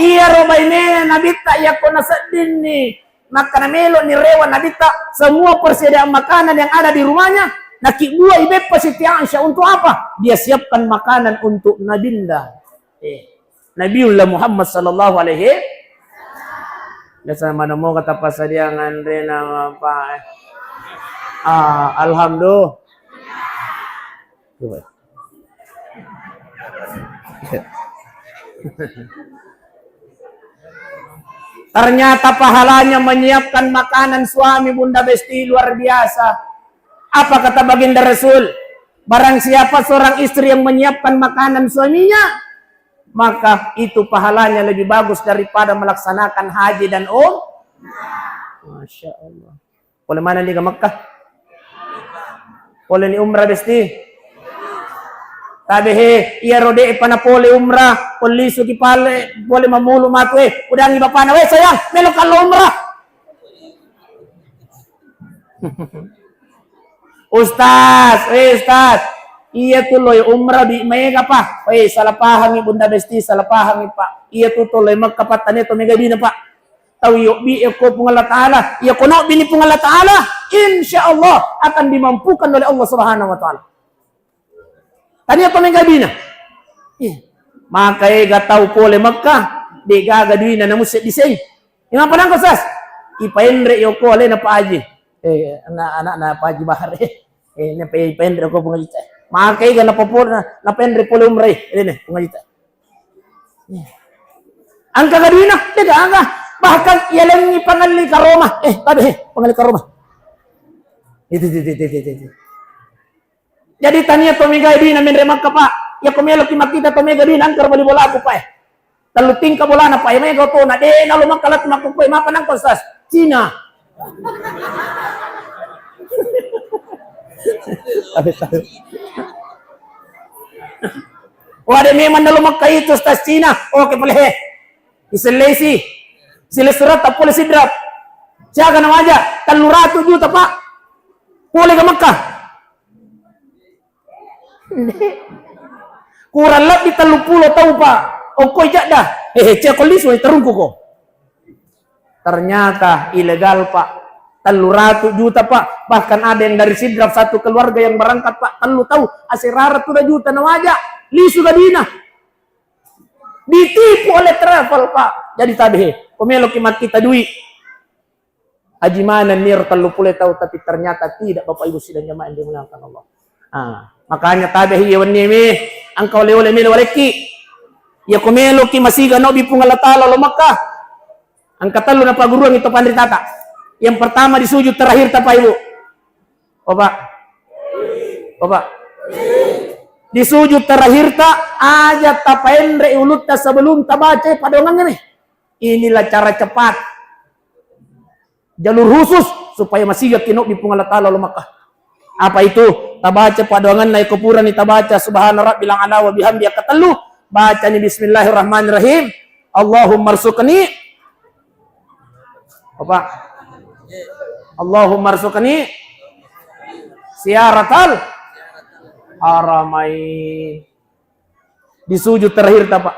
iyaro bainena Nabitta, iya ko naseddinni makkada melo ni rewa Nabitta, semua persediaan makanan yang ada di rumahnya, nakibbuai beppa Siti Aisyah. Untuk apa? Dia siapkan makanan untuk Nabinda. Eh, Nabiullah Muhammad sallallahu alaihi. Biasa mana mau kata pasadiang andre nama apa? Ah, alhamdulillah. Coba. Ternyata pahalanya menyiapkan makanan suami Bunda Besti luar biasa. Apa kata Baginda Rasul? Barang siapa seorang istri yang menyiapkan makanan suaminya, maka itu pahalanya lebih bagus daripada melaksanakan haji dan um. Masya Allah. Pole mana ni ke Mekah? Pole ni umrah Besti? Tabe he, iya rode pana pole umrah, pollisu ki pale, pole mamulu matu eh, udangi bapana, "Weh sayang, melo kallo umrah." Ustaz, eh Ustaz, iya tu loi umrah di mega pa. Eh, salah pahangi Bunda Besti, salah pahangi Pak. Iya tu to loi Mekah pa, tania to mega bina Pak. Tau yobbi e ko Puang Allah Ta'ala, iya ko nobbini Puang Allah Ta'ala, insya Allah akan dimampukan oleh Allah Subhanahu wa Ta'ala. Tania to mega bina. Iya. Maka ega tau pole Mekah, de gaga duina namusse diseng. Imapa nangko sas? Ipaenre yoko alena Pak Haji. Eh, anak-anak na Pak Haji Bahar. Eh, ini pe ipaenre ko Puang Haji. Maka ega napapole na, napaenre pole umrah. Ini Puang Haji. Engka gaduina, de gaga. Bahkan yalengngi pangelli karoma. Eh, tabe he, pangelli karoma. Itu, itu, itu, itu, itu, itu. Jadi tania to mega duina menre Mekah, Pak. Iya ko meloki makkita to mega duina, engka bali bolaku, Pak, eh. Tellu tingka bolana, Pak, iya mega otona. De nalo Mekah lat makkukkue, mapa nangko sas? Cina. Wah, de memang nalo Mekah itu, Ustaz, Cina. Oke, pale he. Isellesi. Sile surat, tak pole Sidrap. Siaga na waja? Tellu ratu juta, Pak. Pole ke Mekah. Kurang lebih tellu pulo tau, Pak. Okko ijadda. Hehe, cia ko lisu, terungku ko. Ternyata ilegal, Pak. Tellu ratu juta, Pak. Bahkan ada yang dari Sidrap, satu keluarga yang berangkat, Pak. Tellu tau, asera ratu juta na waja. Lisu gadina. Ditipu oleh travel, Pak. Jadi tabe he, ko meloki makkita dui. Haji maneng niro tellu pulo tau, tapi ternyata tidak, Bapak Ibu sidang jamaah yang dimuliakan Allah. Ah, makanya tabe he, iya wenni mi, engka ole-ole melo walekki. Iya ko meloki masiga nobbi Puang Allah Ta'ala lo Mekah. Engka tellu napagguruang itu panritata. Yang pertama di sujud terakhir ta, Pak Ibu. Bapak. Bapak. Di sujud terakhirta, aja tapaenre ulutta sebelum tabaca padoanganna. Inilah cara cepat. Jalur khusus supaya masiga kinobbi Puang Allah Ta'ala lo Makkah. Apa itu? Tabaca padoanganna, iko purani tabaca subhana rabbil a'la wa bihamdi, yang ketellu, bacani bismillahirrahmanirrahim. Allahumma rzuqni. Apa? Allahumma rzuqni ziyaratal haramain. Di sujud terakhir ta, Pak.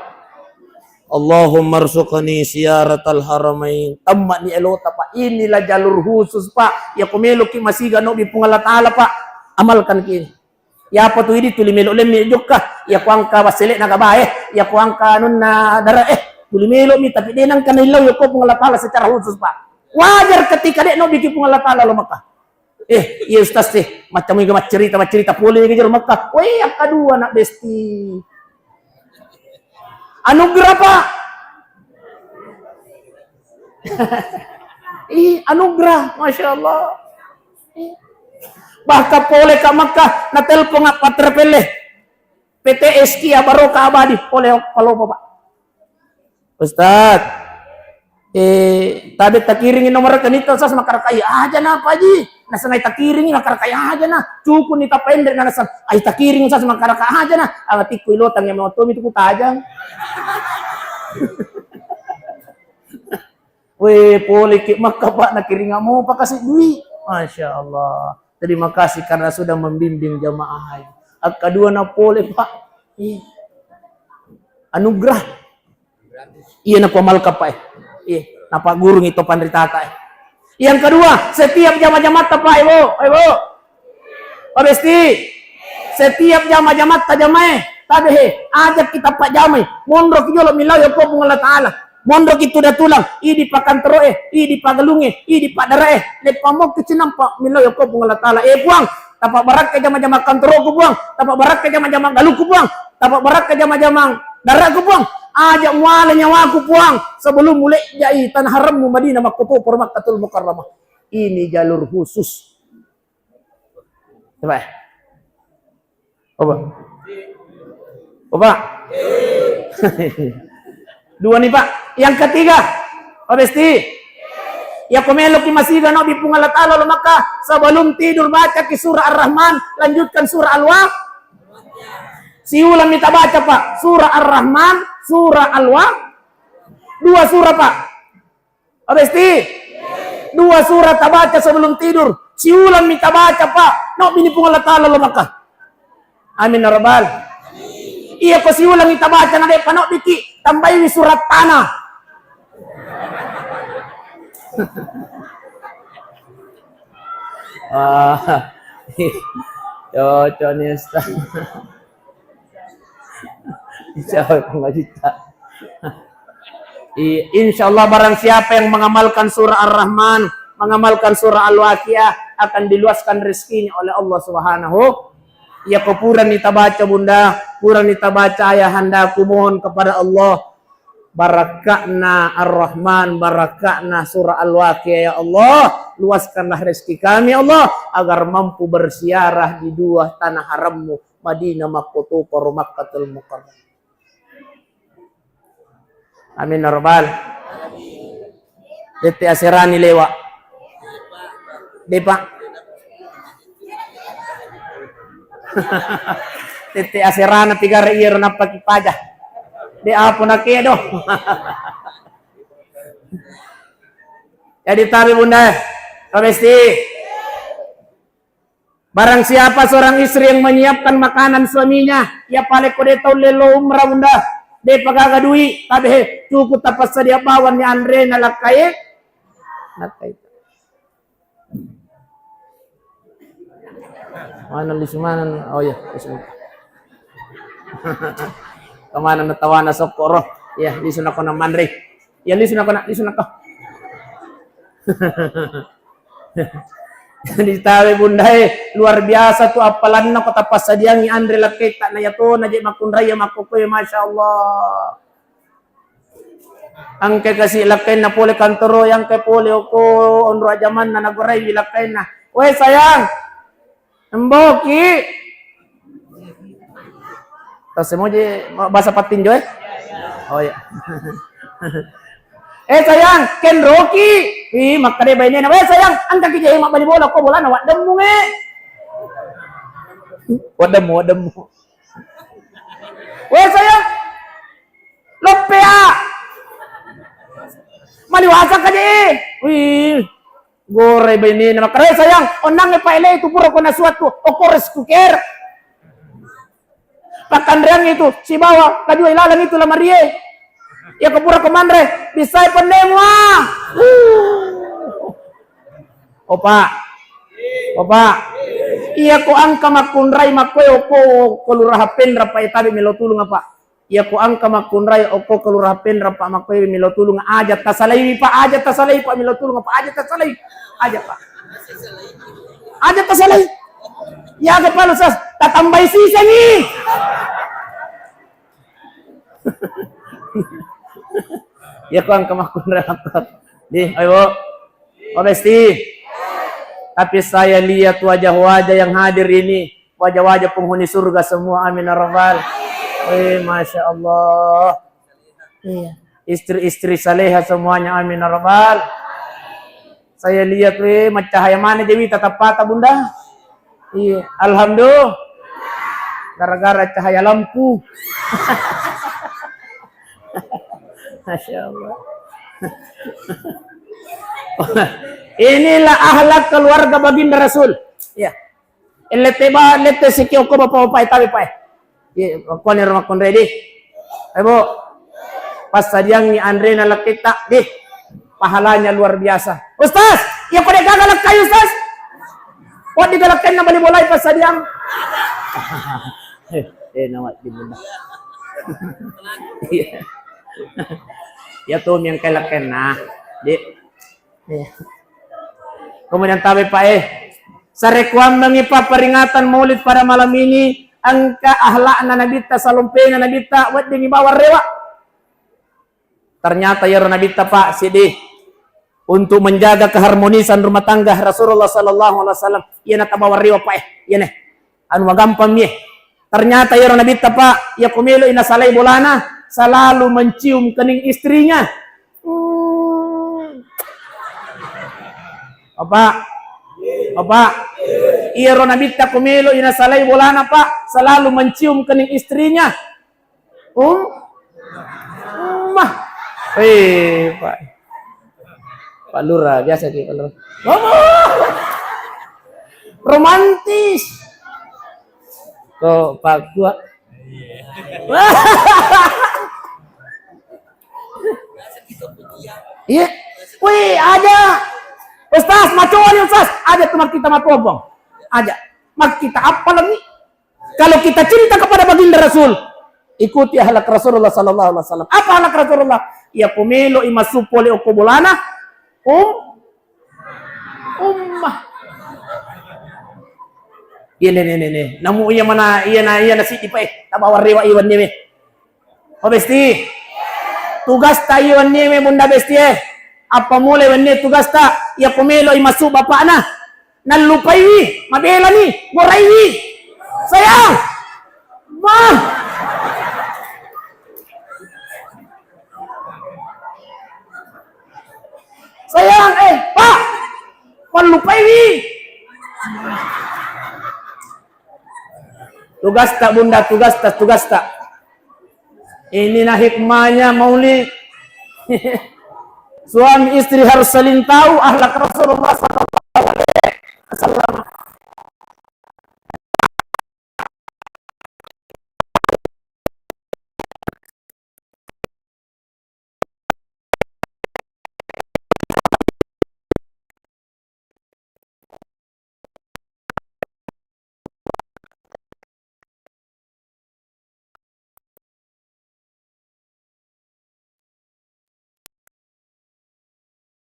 Allahumma rzuqni ziyaratal haramain. Temma ni elota, Pak. Inilah jalur khusus, Pak. Ya ko meloki masiga nobbi Puang Allah Ta'ala, Pak. Amalkan ki ini. Ya apa tu idi tuli melo lemmi jokka. Ya ko angka basele na gabae. Ya ko angka anunna dara eh. Tuli melo mi tapi denang kana illau ya ko Puang Allah Ta'ala secara khusus, Pak. Wajar ketika dek nobbi ki Puang Allah Ta'ala lo Makkah. Eh, iya Ustaz sih, macam itu maccerita, maccerita pole ke jero Makkah. Weh, yang kedua nak besti. Anugerah, Pak. Ih, anugerah, Masya Allah. Ih. Bahkan pole ka Makkah, na telepon apa terpele. P T S Kia Barokah Abadi, pole palopo, Pak. Ustaz, eh, tabe takiringi nomor kanita Ustaz, makkarakai aja na Pak Haji. Nasengai takiringi makkarakai aja na. Cukup ni tapaenre na nasan. Ai takiringi Ustaz, makkaraka aja na. Amatikku ilotang yang mau tomi tu kutajang. Weh, pole ki Makkah, Pak, nakiringa mopa kasi dui. Masya Allah. Terima kasih karena sudah membimbing jamaah haji. Akkadua na pole, Pak. Ih. Anugerah. Iya, napamalka, Pak, eh. Iya, napaggurungi to panritata, eh. Yang kedua, setiap jama-jamatta, Pak, Ibu, Ibu. Pak Besti, setiap jama-jamatta jamae, tabe he, ajak kita pajamai. Monro ki jolo millau ya ko Puang Allah Ta'ala. Monro ki tuda tulang, idi pakantoroe, idi pagalunge, idi padarae. Leppa mo ki cinampa millau ya ko Puang Allah Ta'ala. Eh, Puang, tapa barakka jama-jama kantoroku, Puang. Tapa barakka jama-jama galuku, Puang. Tapa barakka jama-jama daraku, Puang. Aja muala nyawaku, Puang, sebelum mulejjai tanah harammu Madinah makkotoparo Makkatul Mukarramah. Ini jalur khusus. Coba ya. Coba. Coba. Dua nih, Pak. Yang ketiga, Pak Besti. Ya ko meloki masiga nobbi Puang Allah Ta'ala lo Makkah, sebelum tidur baca ki surah Ar-Rahman, lanjutkan surah Al-Wa. Siulang mita baca, Pak. Surah Ar-Rahman, surah Al-Wa. Dua surah, Pak. Pak Besti. Dua surah tabaca sebelum tidur. Siulang mita baca, Pak. Nobbi ni Puang Allah Ta'ala lo Makkah. Amin ya rabbal. Iya ko siulang mita baca na de' pa nobbiki, tambaiwi surat tanah. Ah, cocok nih Ustaz. Insya Allah, Pak Haji. I-, insya Allah, barang siapa yang mengamalkan surah Ar-Rahman, mengamalkan surah Al-Waqiah, akan diluaskan rezekinya oleh Allah Subhanahu. Ya, ko purani tabaca, Bunda, purani tabaca, Ayahanda, aku mohon kepada Allah, barakatna Ar-Rahman, barakatna surah Al-Waqiah, ya Allah, luaskanlah rezeki kami, ya Allah, agar mampu berziarah di dua tanah harammu, Madinah makkotoparo Makkatul Mukarramah. Amin ya rabbal. Tette aserani lewa. Depa. Tette aserana pigara iyaro nappaki paja. De apa nakedo. Jadi tabe Bunda, Pak Besti. Barang siapa seorang istri yang menyiapkan makanan suaminya, ya pale ko de tau lelo umrah Bunda, de pagaga dui, tabe he, cukup tapassadia bawang ni anre na lakkae. Lakkae. Mana lisu mana? Oh ya, lisu. Kemana na tawana sokoro? Ya, lisu nako na manre. Ya, lisu nako na, lisu nako. Jadi tawe Bundae, luar biasa tu appalanna ko tapassadiangi anre lakketta na yato na je makkunrai ya makkokkoe, Masya Allah. Angke kasi lakkainna pole kantoro, angke pole oko onro ajamanna nagorai lakkainna. Weh sayang, Emboki. Tahu semua je bahasa Pattinjo, eh? Oh, iya. Eh, sayang, kenroki. Ih, makkeda bainena, "Weh, sayang, engkaki je mabbali bola, ko bolana waddemmu, eh." Waddemmu, waddemmu. "Weh, sayang, loppea. Maliwasa ka je, eh." Wih, gorai bainena. Makkeda, "Weh, sayang, onnangnge paele tu pura ko nasuat tu, okko rice cooker. Pakkanreang itu, sibawa kajua ilaleng itu lamarie. Iya ko pura ko manre, bissai pennemu, ah." Opa. Opa. Iya ko engka makkunrai makkoe okko kelurahan Penra, Pak, eh, tabe melo tulung apa? Iya ko engka makkunrai okko kelurahan Penra, Pak, makkoe melo tulung, aja tasalaiwi, Pak, aja tasalai, Pak, melo tulung, Pak, aja tasalai. Aja, Pak. Aja tasalai. Iya, aga palu, Sas, tatambai sisengi. Iya ko engka makkunrai apa? Di, ayo, Bu. Oh, Besti. Tapi saya lihat wajah-wajah yang hadir ini, wajah-wajah penghuni surga semua. Amin ya rabbal. Eh, Masya Allah. Iya. Istri-istri saleha semuanya. Amin ya rabbal. Saya lihat, weh, mencahaya mana Dewi tatapata, Bunda? Iya, alhamdulillah. Gara-gara cahaya lampu. Masya Allah. Inilah akhlak keluarga baginda Rasul. Ya. Lette ba, lette siki okko bapak-bapak, eh, tabe, Pak, eh. Iya, okko ni rumah konre di. Eh, Bu. Passadiangi anrena lekketta di. Pahalanya luar biasa. Ustaz, iya ko de gaga lekkai, Ustaz. Wah, di galakkenna bali bolai passadiang. Eh, eh, nawat di bunda. Iya. Ya tuh yang kelakkenna. Di. Iya. Kemudian tabe, Pak, eh. Sarekkuammengi, Pak, peringatan Maulid pada malam ini, engka akhlakna Nabitta, salompena Nabitta, weddingi bawang rewa. Ternyata iyaro Nabitta, Pak, sedih untuk menjaga keharmonisan rumah tangga Rasulullah sallallahu alaihi wasallam. Iya natabawa rewa, Pak, eh. Iya ne. Anu magampang mi. Ternyata iyaro Nabitta, Pak, iya ko meloi nasalai bolana, selalu mencium kening istrinya. Hmm. Bapak, Bapak, iyaro Nabitta ko meloi nasalai bolana, Pak, selalu mencium kening istrinya. Um, Ummah. Eh, Pak. Pak Lurah, biasa ki, Pak Lurah. Ngomong. Romantis. Kok Pak Tua? Iya. Wih, aja. Ustaz, macoa ni, Ustaz. Aja tu makkita matoa, Bang. Aja. Makkita apa lagi? Kalau kita cinta kepada baginda Rasul, ikuti akhlak Rasulullah sallallahu alaihi wasallam. Apa akhlak Rasulullah? Iya ko meloi massu pole okko bolana, um, Ummah. Iya, ne, ne, ne, ne. Namu iya mana, iya na, iya na siddi, Pak, eh. Tabawa rewa iya wenni me. Oh, Besti. Tugasta iya wenni me, Bunda Besti, eh. Apa mulai wenni tugasta? Iya ko meloi massu bapakna. Nallupaiwi, mabelani, goraiwi. Sayang. Mah. Sayang, eh, Pak. Mallupaiwi. Tugasta, Bunda, tugasta, tugasta. Ini nah hikmahnya Maulid. Suami istri harus saling tahu akhlak Rasulullah sallallahu alaihi wasallam.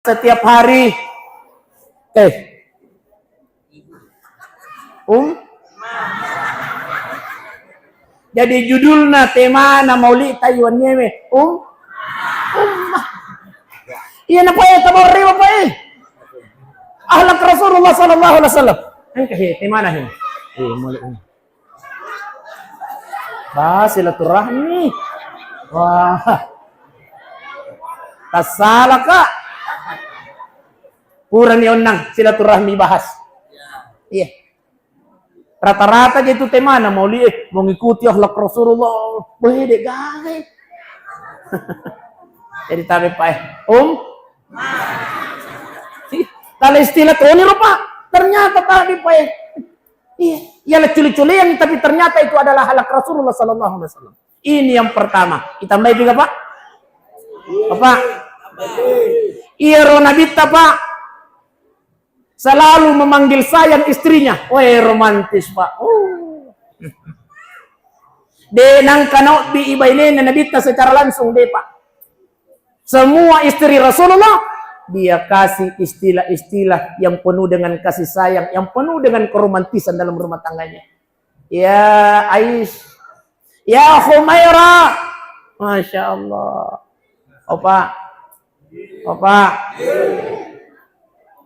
Setiap hari. Eh. Um? Jadi judulna, temana Maulidta iya wenni me. Um? Ummah. Iya na, Pak, eh, tabawa rewa, Pak, eh. Akhlak Rasulullah sallallahu alaihi wasallam. Engka he, temana he. Eh, mulai ini. Bahas silaturahmi. Wah. Tassala, Kak. Purani onnang silaturahmi bahas. Iya. Rata-rata je tu temana mauli, eh, mengikuti akhlak Rasulullah. Weh, de' gaga. Jadi tabe, Pak, eh. Om? Kalau istilah toni ro, Pak. Ternyata tabe, Pak, eh. Iya, iya, leccu-leccu leang, tapi ternyata itu adalah akhlak Rasulullah sallallahu alaihi wasallam. Ini yang pertama. Ditambahi tiga, Pak? Bapak. Iya, ro Nabitta, Pak. Selalu memanggil sayang istrinya. Weh, romantis, Pak. Oh. De' nangka naobbi i bainena Nabitta secara langsung, de', Pak. Semua istri Rasulullah, dia kasih istilah-istilah yang penuh dengan kasih sayang, yang penuh dengan keromantisan dalam rumah tangganya. Ya Ais, ya Humaira. Masya Allah. Opa, opa.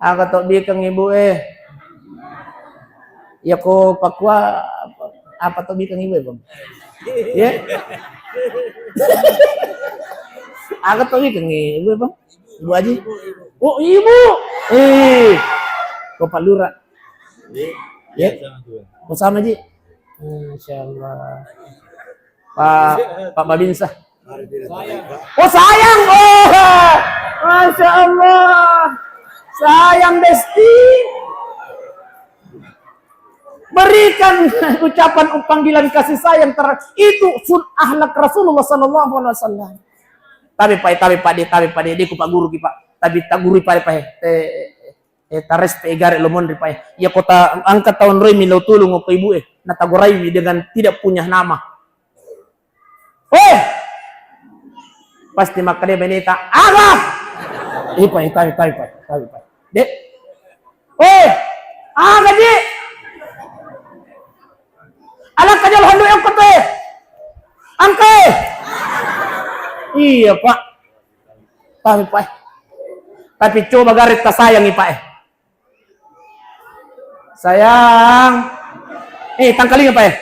Aga to bikeng ibu e. Iya ko pakua, apa to bikeng ibu e, Bang? Iya. Aga to bikeng ibu e, Bang? Ibu Aji? Oh, ibu. Eh, Bapak Lurah. Iya. Bersama, Ji. Masya Allah. Pak, Pak Babinsa. Oh, sayang. Oh, Masya Allah. Sayang, Besti. Berikan ucapan panggilan kasih sayang ter-, itu sun-, akhlak Rasulullah sallallahu alaihi wasallam. Tapi, Pak, tapi, Pak, di, tapi, Pak, di, di ku Pak Guru ki, Pak. Tapi tak guru, Pak, Pak, eh, eh, eh, tares pe gare lo monri, Pak, eh. Ya kota angkat tahun roi milo tulung ko ibu, eh. Natagoraiwi dengan tidak punya nama. Weh! Pasti makkeda beneta, "Aga?" Ipa, ipa, ipa, ipa, ipa, ipa. Dek. Weh! Aga, Ji? Alakka jolo handu e okko tu e. Angka e. Iya, Pak. Tapi, Pak, eh. Tapi coba garetta sayangi, Pak, eh. Sayang. Eh, tangkalinga, Pak, eh.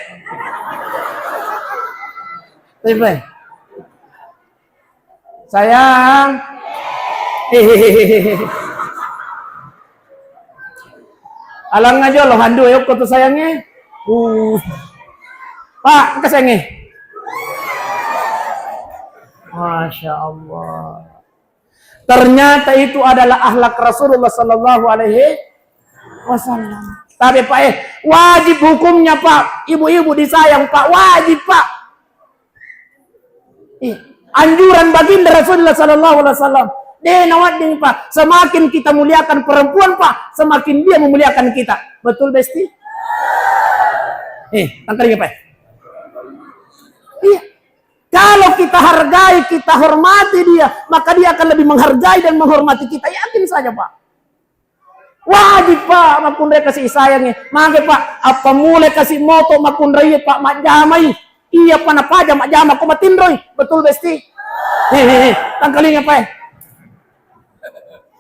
Tapi, Pak, eh. Sayang. Hehehe. Alangnga jolo handu e okko tu sayangnge. Uh. Pak, engka sayangnge. Masya Allah. Ternyata itu adalah akhlak Rasulullah sallallahu alaihi wasallam. Tapi, Pak, eh, wajib hukumnya, Pak. Ibu-ibu disayang, Pak. Wajib, Pak. Ih, anjuran baginda Rasulullah sallallahu alaihi wasallam. De' nawedding, Pak. Semakin kita muliakan perempuan, Pak, semakin dia memuliakan kita. Betul, Besti? Eh, tangkalinga, Pak. Iya. Kalau kita hargai, kita hormati dia, maka dia akan lebih menghargai dan menghormati kita. Yakin saja, Pak. Wajib, Pak, makkunrai kasi sayangnge. Mage, Pak, appammulai kasi moto makkunrai, Pak, majjamai. Iya, Pak, napaja majjama ko matinroi. Betul, Besti? Hehehe, tangkalinga, Pak, eh.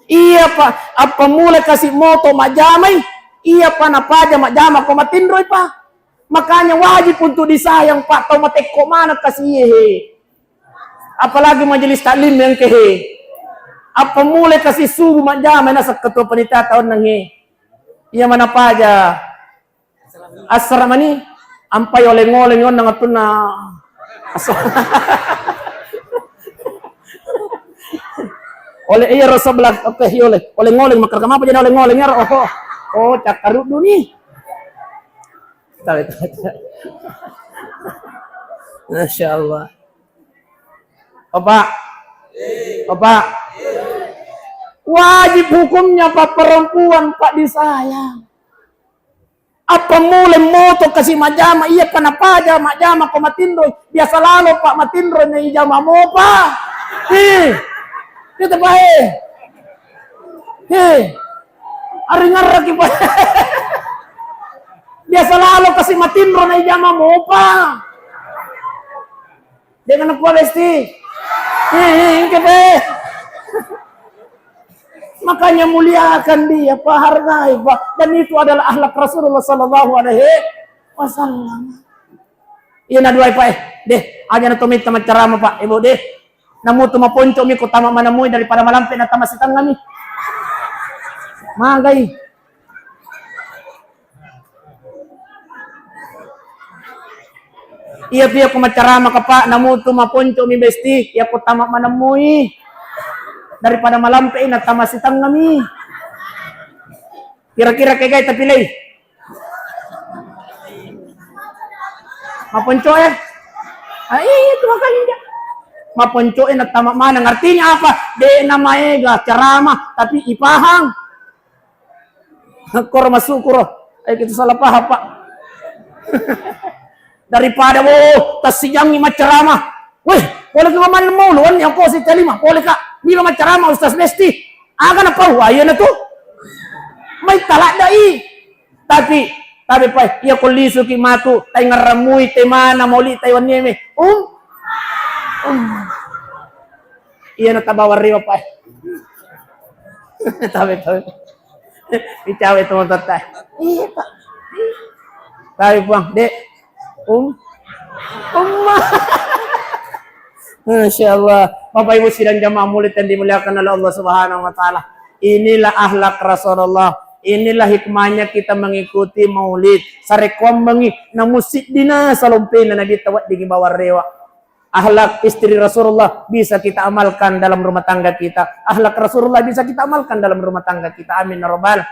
Iya, Pak, appammulai kasi moto majjamai. Iya, Pak, napaja majjama ko matinroi, Pak. Makanya wajib untuk disayang, Pak, tau matekko maneng kasi iye, he. Apalagi majelis taklim yang ke, he. Appammulai kasi subuh majjama naseng ketua panitia taunna, he. Iya, manapaja. Assara mani, ampai oleng-oleng onna ngatunna. Asa-, oleh iya ro sebelah, oke, iya oleh. Oleng-oleng, makkeda mapa jadi oleng-oleng iyaro. Oh, oh, cakkaruddu ni. Tabe, tabe, tabe. Masya Allah. Bapak. Bapak. Wajib hukumnya, Pak, perempuan, Pak, disayang. Appammulai moto kasi majjama, iya, Pak, napaja majjama ko matinroi. Biasa lalo, Pak, matinroi na ijama mopa. Ih. Kita, Pak, eh. He, aringarraki, Pak. Biasa lalo kasi matinro na ijama mopa. Dengan aku, Besti. He, he, engke, Pak. Makanya muliakan dia, Pak, hargai, Pak. Dan itu adalah akhlak Rasulullah sallallahu alaihi Pasallang. Iya na duai, Pak, eh. Deh, aja na to metta maccarama, Pak. Ibu, deh. Namutu maponco mi ko tama manamui daripada malampe na tama sitengah mi. Magai. Iya tu iya ko maccarama ka, Pak, namutu maponco mi besti, iya ko tama manamui daripada malampe na tama sitengah mi. Kira-kira kegai tapi lei. Maponco eh. Ah, iya itu makanya. Maponco eh na tama maneng. Artinya apa? De na maega ceramah tapi ipahang. Koro masukuro. Eh, kita salah paham, Pak. Daripada, oh, tassijangi maccarama. Weh, pole ka maneng maulu, wanni ako si talima, pole ka. Milo maccarama Ustaz Besti. Aga na pau, ayo na tu. Mai talak dai. Tapi, tapi, Pak, iya ko lisuki matu, tai ngarramui, te mana, mauli, tai wanni me. Um? Um. Iya na tabawa riwa, Pak. Tapi, tapi. Dicawe teman tata. Iya, Pak. Tapi, Bang, Dek. Um. Umma. Masya Allah. Bapak Ibu sidang jamaah maulid yang dimuliakan oleh Allah Subhanahu wa Ta'ala. Inilah akhlak Rasulullah. Inilah hikmahnya kita mengikuti maulid. Sarekkuammengi namusiddina salompena Nabi tawaddingi bawang rewa. Akhlak istri Rasulullah bisa kita amalkan dalam rumah tangga kita. Akhlak Rasulullah bisa kita amalkan dalam rumah tangga kita. Amin ya rabbal.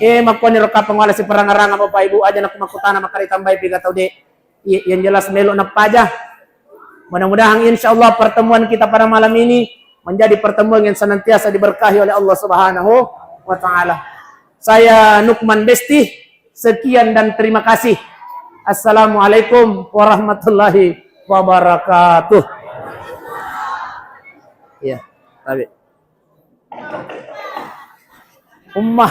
Eh, makkuani ro kapang wala siparangaranga Bapak Ibu aja nak makkutana makari tambai piga tau de. Iya, yang jelas melo napaja. Mudah-mudahan insya Allah pertemuan kita pada malam ini menjadi pertemuan yang senantiasa diberkahi oleh Allah Subhanahu wa Ta'ala. Saya Nukman Besti, sekian dan terima kasih. Assalamualaikum warahmatullahi wabarakatuh. Iya, tabe. Umma.